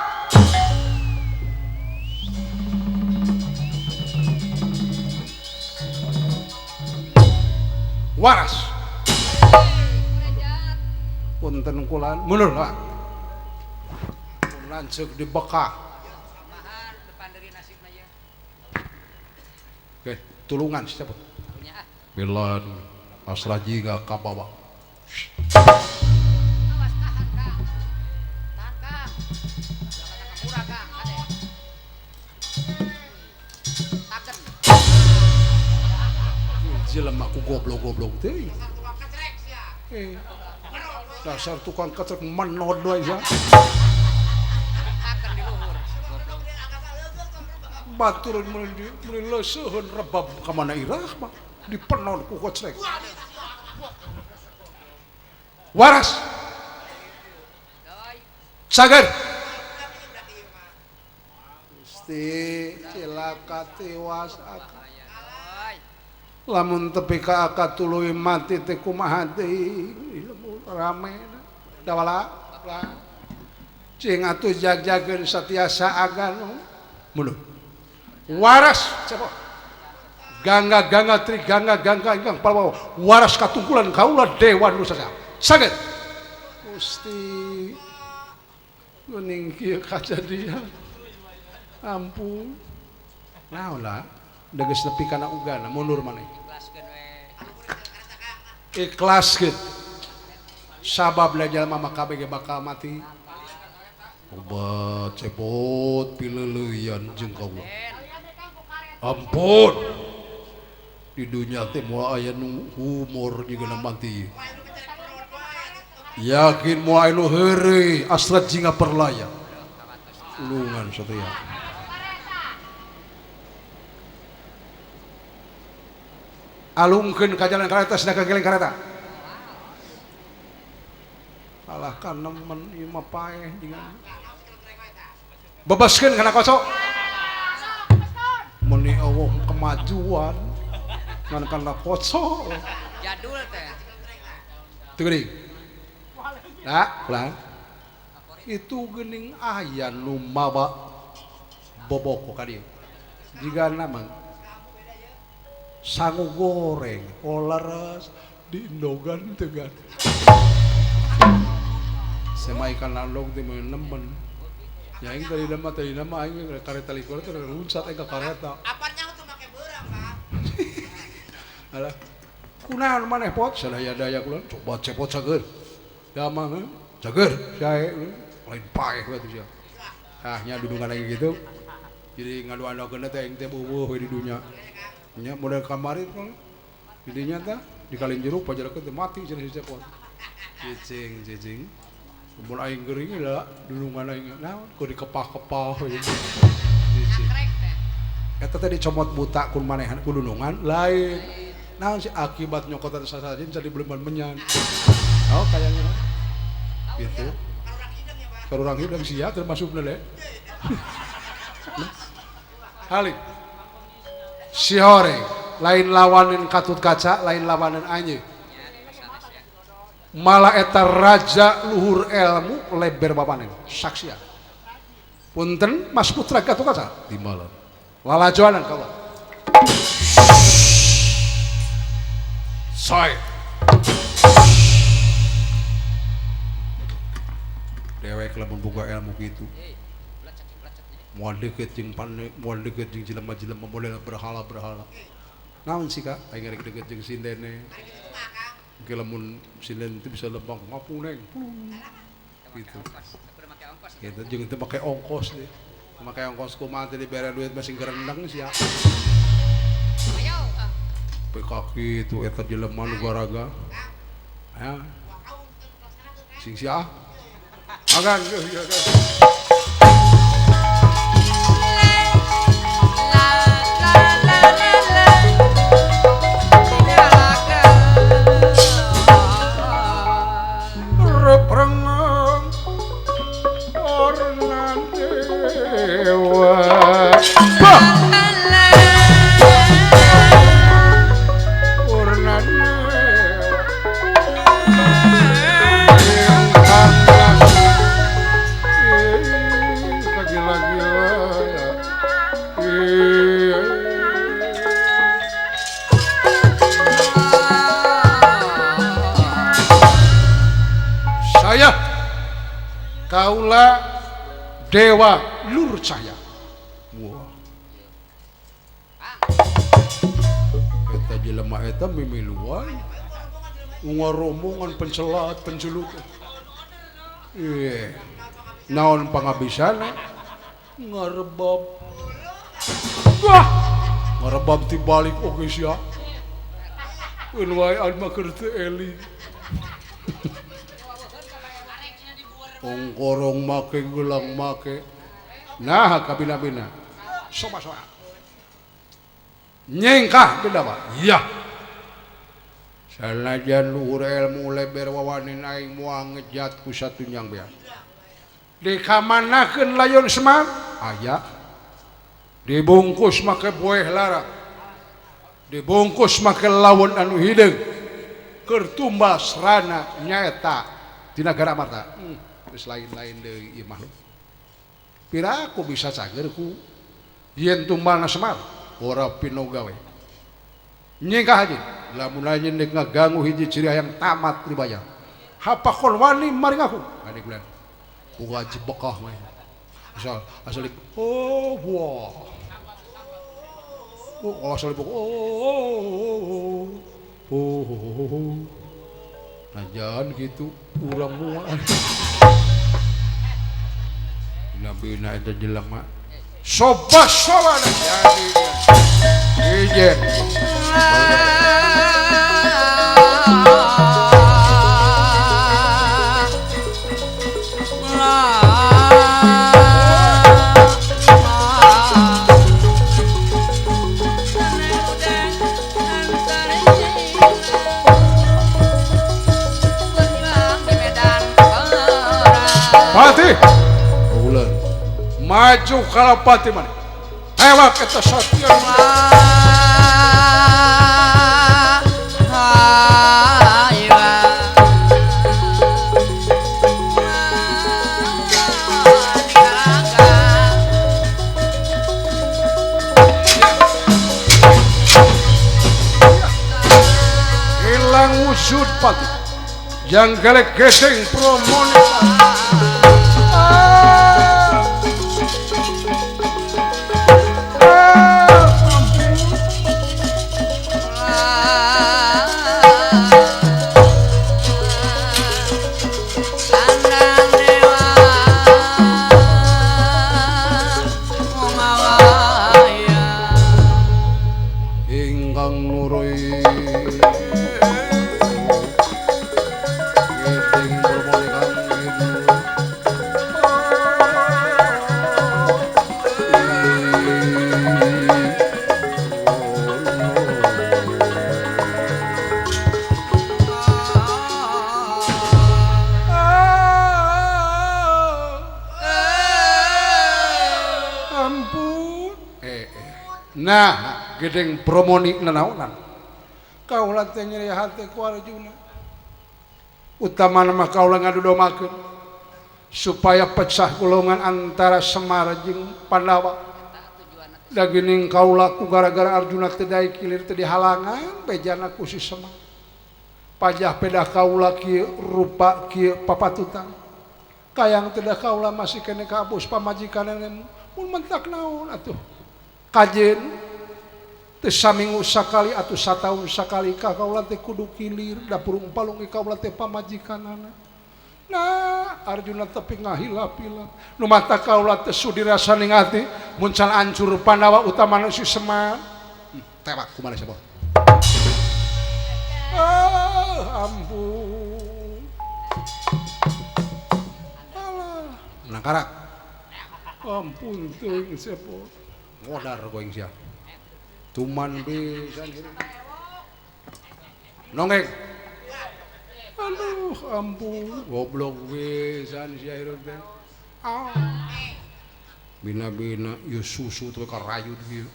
Waras. Punten kulan mundur lah. Lanceuk di bekah. Oke, tulungan siapa? Bilan asrajiga kabawa. Awas tahan Kang. Tahan Kang. Jangan kata murah Kang, kade. Taken. Jelema ku goblok-goblok teh. Dasar tukang kecrek menod we sia. Taken di luhur. Batur meuli leuseuheun rebab ka mana irah mah dipenon ku kocrek. Waras. Sagar. Gusti cilaka tiwas aka. Lamun tepi ka aka tuluy mati teh kumaha deui rame dawala cing atuh jag-jageun satiasa agan mundur. Waras cepot. Gangga gangga tri gangga gangga ingkang palwawa waras katungkulan kaula dewa nusasa. Saged. Gusti geuning kieu kajadian. Ampun. Naon lah deges nepi kana ugana mundur maneh. Ikhlaskeun we. Ikhlaskeun. Sabab jalma mah kabeh ge bakal mati. Obat cepot pileuleyan jeung kaula. Ampun. Di dunia teh moal aya nu humor jeung mati. Yakin moal aya nu heureuy asrat jinga perlaya. Tulungan satya. Alungkeun ka jalan kareta sedang kageleng kareta. Alah kanemen ieu mah paeh jeung bebaskeun kana kocok. Meni eueuh kemajuan ngan kana kocok. Jadul teh. Teu geuning. Nah, ulang. Itu geuning aya nu mawa boboko ka dieu. Jigana mah sangu goreng, olaras diindogan teu gan. Sema ikan landong teh nemen. Ya aing tadi nama aing kareta likur teh luncat aing ka kareta. Apanya tuh make beurang, Pak? Alah. Kunaon maneh pot sadaya-daya kula coba cepot cager. Damang cager sae lain paeh we atuh sia. Tah nya dudungan aing gitu. Jadi ngadu-adukeun teh aing teh eueuh we di dunya. Nya model kamari teh di dinya teh di kalin jeruk pajarakeun teh mati cenah si cepot. Cicing cicing. Mun aing geuring lah dulungan aing naon ku dikepah-kepah we. Cicing. Eta teh dicomot buta ku manehan ku dulungan lain. Naon sih akibat nyokotan sasajin jadi beleman menyan. Oh kayaknya gitu. Kalau orang hidung sia termasuk le. Halik. Si hore lain lawanin katut kaca, lain lawanin anjeun. Malah eta raja luhur ilmu leber bapanen saksia. Punten Mas Putra Gatot Kaca di malam. Lalajoanan kaula. Sae. Dewek lamun boga ilmu kitu. Moal deukeut jeung pane, moal deukeut jeung jelema-jelema model berhala-berhala. Naon sih Kak? Aing rek deukeut jeung sindene. Engke lamun sinden teu bisa lempang ngapung neng. Gitu. Gitu jeung teu make ongkos deh. Make ongkos kumaha teh dibere duit masing gerendeng sia. Ayo ah. PKK itu eta jelema nu garaga. Ya. Sing sia. Agan ya. La la la la la. Reprengeng ornan dewa. Bah! Ornan dewa. Kagila-gila. Saya kaula Dewa Lur Cahya. Wah. Eta jelema eta mimiluan. Unga rombongan pencelat pencelut. Iya. Naon pangabisana? Ngarebab. Wah, ngarebab ti balik oge sia. Eun wae an mah keur teu eling. Ongkorong make gelang make. Nah kabina-bina. Soma-soma. Nyengkah beda Pak? Iya. Sanajan luhur ilmu leber wawanin aing moal ngejat ku satunyang beak. Dikamanakeun layon Semar? Aya. Dibungkus make bueh lara. Dibungkus make lawon anu hideung. Keur tumbas rana nyaeta di nagara Amarta. Geus lain-lain deui ieu makhluk. Piraku bisa cager ku yen tumbalna Semar ora pinogawe. Nyengkah haji lamun anjeun deuk ngaganggu hiji ciri hayang tamat ribayar. Hapakon wani maring aku. Ngade bulan. Boga jebekah mah. Asal asal oh wah. Oh asal oh oh oh oh. Nah jangan gitu urang moal. Nabina eta jelema. Soba soba jadi ijen. Pati. Ulan. Maju kalapati mana? Tewak eta satya. Hilang wujud pati. Yang gelek geseng promone. Nah, gedeng promoni nanaonan. Kaula teh nyeri hate ku Arjuna. Utamana mah kaula ngadudomakeun supaya pecah golongan antara Semar jeung Pandawa. Da geuning kaula ku gara-gara Arjuna teh daek kilir teh dihalangan bejana ku si Semar. Pajah pedah kaula kieu rupa kieu papatutan. Kayang teh da kaula masih keneh kabus pamajikanna mun mentak naon atuh. Kajen teu saminggu sakali atuh sataun sakali ka kaula teh kudu kilir da purung palung kaula teh pamajikanana. Nah, Arjuna tepi ngahilap-hilap. Nu mata kaula teh sudi rasane ati mun can ancur Pandawa utamana si Semar. Tewak kumaha sapa? Ah, ampun. Alah, nangkarak. Ampun teuing sepo. Ngodar going sia. Tuman pisan. Nongeng. Aduh, ampun, goblok pisan sia hirup teh. Ah. Bina-bina ieu susu teh karayut kieu.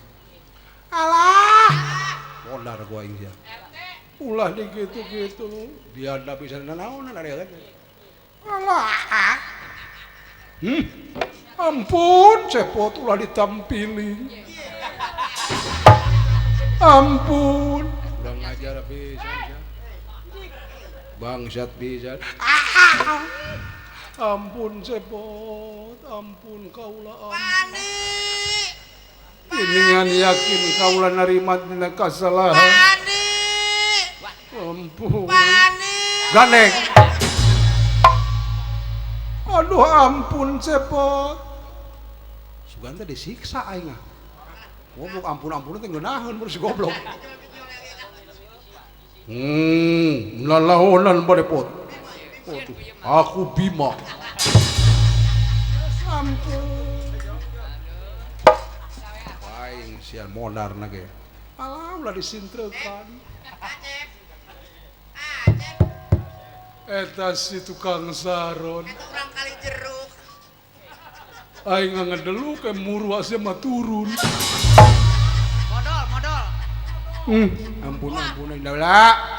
Alah. Modar gua aing sia. Ulah di kitu-kitu. Biadab pisan nanaonan ari teh. Alah. Ampun, cepot ulah ditampili. Ampun. Udah ngajar pisan sia. Bangsat pisan. Ampun cepot, ampun kaula. Panik. Iningan yakin kaula narima dina kasalahan. Panik. Ampun. Panik. Gandeng. Aduh ampun cepot. Sugan teh disiksa aing ah. Goblok ampun-ampun teh ngeunaheun mun si goblok. Lalaonan badepot. Waduh, aku Bima. Ampun. Aing sian modar na ge. Alah ulah disintrekan. Acep. Acep. Eta si tukang saron. Eta urang kali jeruk. Aing ngedelu ke murwa sia mah turun. Modol, modol. Ampun ampun aing lah.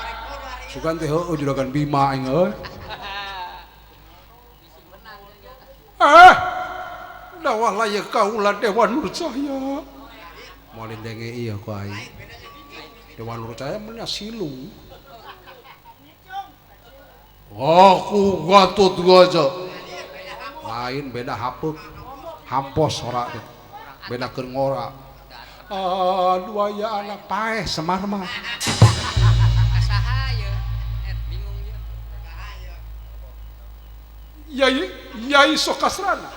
Sugan teh heueuh juragan Bima aing euy. Ah. Dawah layak kaula Dewa Nur Cahya. Moal denge ieu ku aing. Dewa Nur Cahya mah silu. Aku Gatot Gajah. Lain beda hapeuk. Hampos ora teh. Beda keur ngora. Aduh aya anak paeh Semar mah. Kasaha ye? Bingung ye. Yai Yai Sokasrana.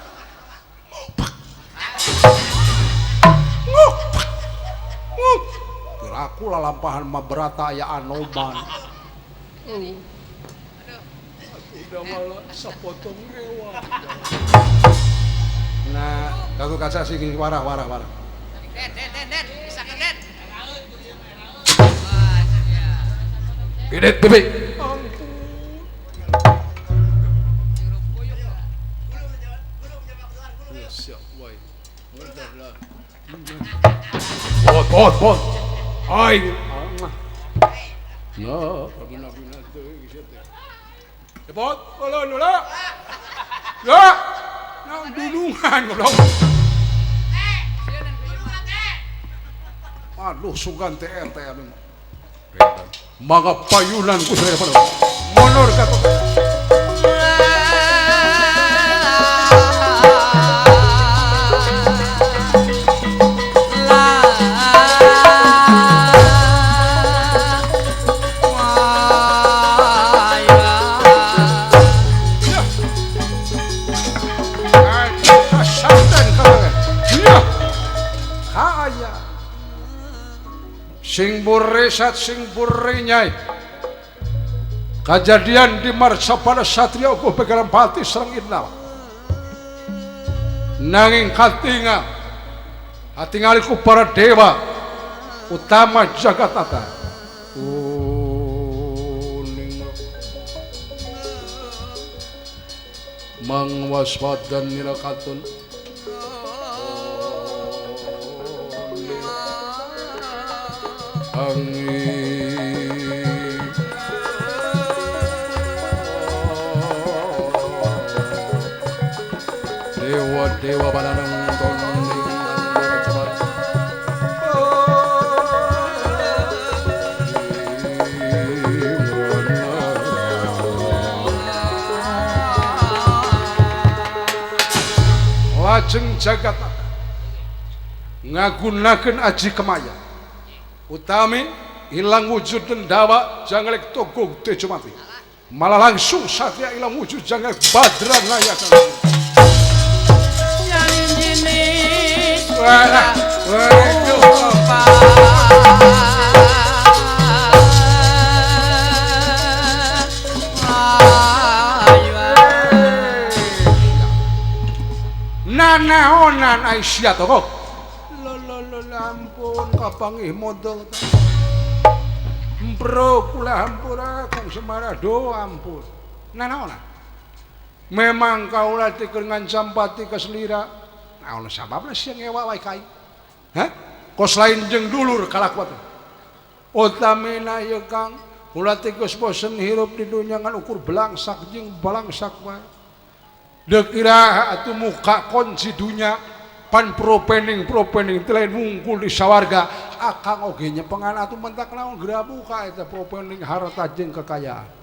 Ngupak. Ngupak. Ngup. Piraku lalampahan mah berata aya anoman. Aduh. Udah malah sapotong rewa. Nah, kaku kaca sing warah warah warah. Den, den, den, den, bisa ke den. Wah, ya. Idet bebe. Ampun. Jeruk puyuh. Ya, siap wae. Modar lah. Bot bot bot. Aing. Nah, bina-bina teuing sia teh. Cepot, ulun ulah. Ya. Nah, dunungan goblok. Aduh, sugan teh RT anu. Mangga payunan ku saya pada. Monor ka Sing buresat sing burenyai. Kajadian di Marsapada Satria uga Pegalan Pati sareng Indra. Nanging katinga hatingali ku para dewa utama jagat tata. Kuning mangwaspadan nira katun. Dewa dewa balanang ton lajeng jagat ngagunakeun aji kemaya utami hilang wujud dan dawa janglek togog tejo mati. Malah langsung satria ilang wujud jangan badran layak. Wah, nanaonan Aisyah toko. Lo lo lo ampun kapangih modal. Bro kula hampura Kang Semar do ampun. Nanaonan. Memang kaula teh keur ngancam pati kaselira. Naon sababna sia ngewa wae ka aing? Hah? Kos lain jeung dulur kalakuan. Utamina ieu Kang, kula teh geus bosen hirup di dunya ngan ukur belangsak jeung balangsak wae. Deuk iraha atuh muka kunci dunya pan propening teh lain wungkul di sawarga akang oge nyepengan atuh mentak naon geura buka eta propening harta jeung kekayaan.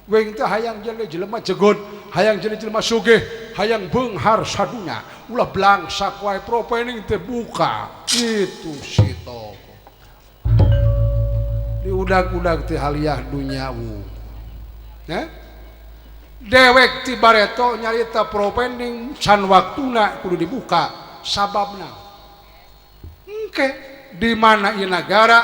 Weng teh hayang jadi jelema jegot, hayang jadi jelema sugih, hayang beunghar sadunya, ulah blangsak wae propening teh buka. Itu si toko. Diudag-udag teh haliah dunya wu. Nah? Dewek ti bareto nyarita propening can waktuna kudu dibuka sababna. Engke di mana ieu nagara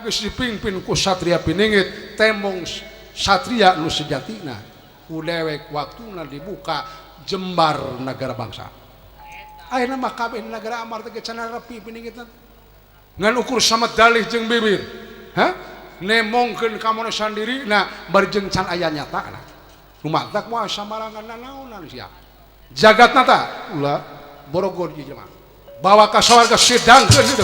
geus dipimpin ku satria piningit tembong satria nu sejatina ku dewek waktuna dibuka jembar nagara bangsa. Ayeuna mah kabeh nagara Amar teh can repi piningit ngan ukur sama dalih jeung bibir. Hah? Nemongkeun ka manusia dirina bari jeung can aya nyatana. Lumantak moal samarangan nanaonan sia. Jagatna ta ulah borogor ieu jelema. Bawa ka sawarga sidangkeun kitu.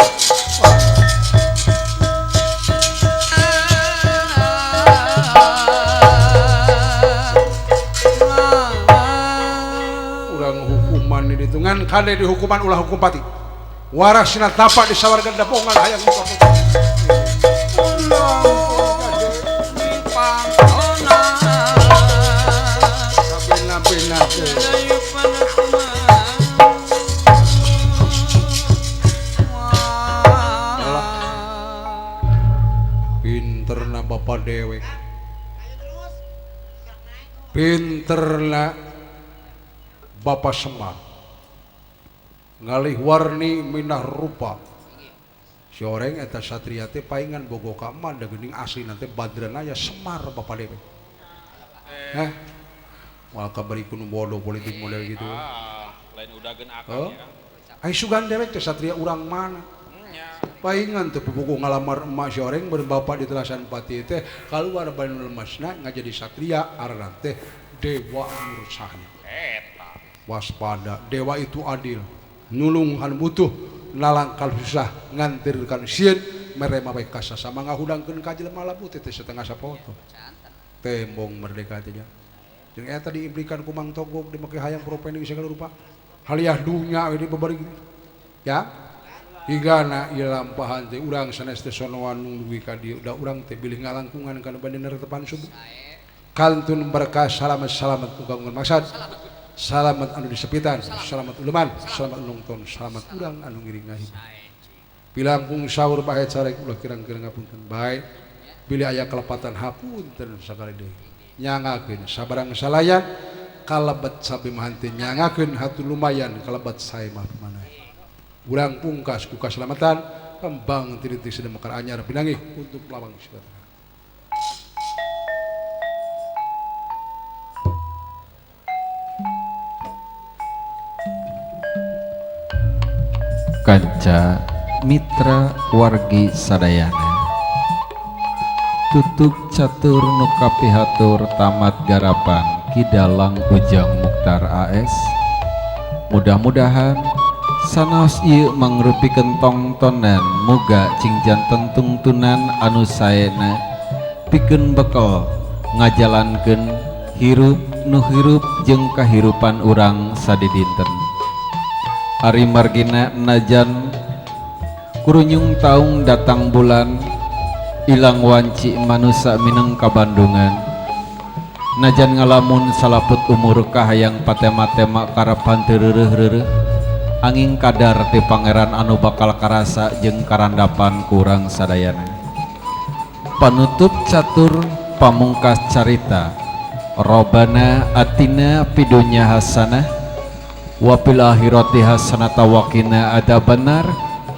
Urang hukuman di ditu ngan kade di hukuman ulah hukum pati. Warasna tapak di sawarga dapongan hayang muka. Pinterna bapak dewek, pinterna bapak Semar, ngalih warni minah rupa. Si oreng eta satria teh paingan bogo ka emak da geuning asli nanti badranaya Semar bapak dewek. Hah? Wah kabari kuno bodoh politik model gitu. Lain udageun akang ya. Ai sugan dewek teh satria urang mana? Paingan teh pupuku ngalamar emak si oreng berbapak di Telasan Pati teh kaluar banu lemasna ngajadi satria aranna teh Dewa Nursahnya. Waspada, dewa itu adil, nulung han butuh, nalangkal susah, ngantirkan sieun, mere mawe kasasama ngahudangkeun ka jelema labu teh setengah sapoto. Tembong merdeka teh nya. Jeung eta diimplikan ku Mang Togog dimake hayang propening segala rupa. Haliah dunya we dibabari. Ya. Higana ieu lampahan teh urang sanes teh sonoan dugi ka dieu da urang teh bilih ngalangkungan kana bade neretepan subuh. Kantun berkah salamet-salamet muga maksad. Salamet anu disepitan, salamet uleman, salamet nonton, salamet urang anu ngiring ngahibur. Pilangkung sahur bae carek ulah kirang-kirang ngapunten bae. Bilih aya kelepatan hapunten sakali deui. Nyangakeun sabarang salayan kalebet sabi mahanti nyangakeun hatu lumayan kalebet sae mah maneh. Urang pungkas ku kaselamatan kembang tiritik sedemekar anyar pinanggih untuk lawang sibatan. Kanca mitra wargi sadayana tutug catur nu kapihatur tamat garapan Ki Dalang Ujang Muktar AS. Mudah-mudahan sanaos ieu mangrupikeun tongtonan muga cing janten tungtunan anu saena pikeun bekel ngajalankeun hirup nu hirup jeung kahirupan urang sadidinten. Ari margina najan kurunyung taung datang bulan ilang wanci manusa mineng kabandungan najan ngalamun salaput umur kahayang patema-tema karapan teu reureuh-reureuh angin kadar ti pangeran anu bakal karasa jeung karandapan kurang sadayana. Panutup catur pamungkas carita Robbana atina pidunya hasanah wa fil akhirati hasanah wa qina adzabannar.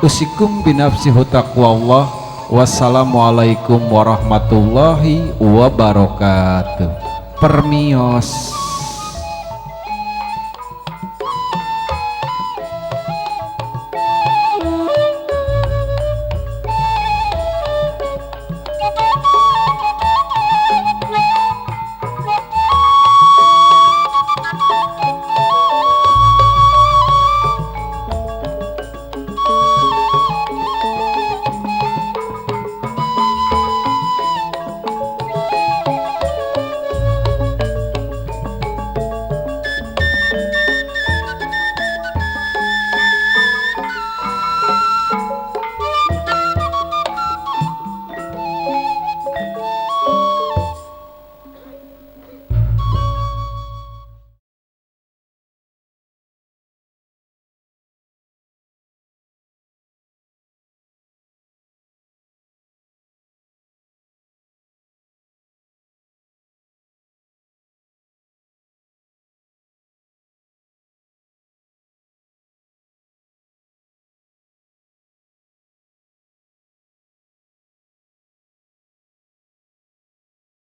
Usikum binafsi taqwallah. Wassalamualaikum warahmatullahi wabarakatuh. Permios.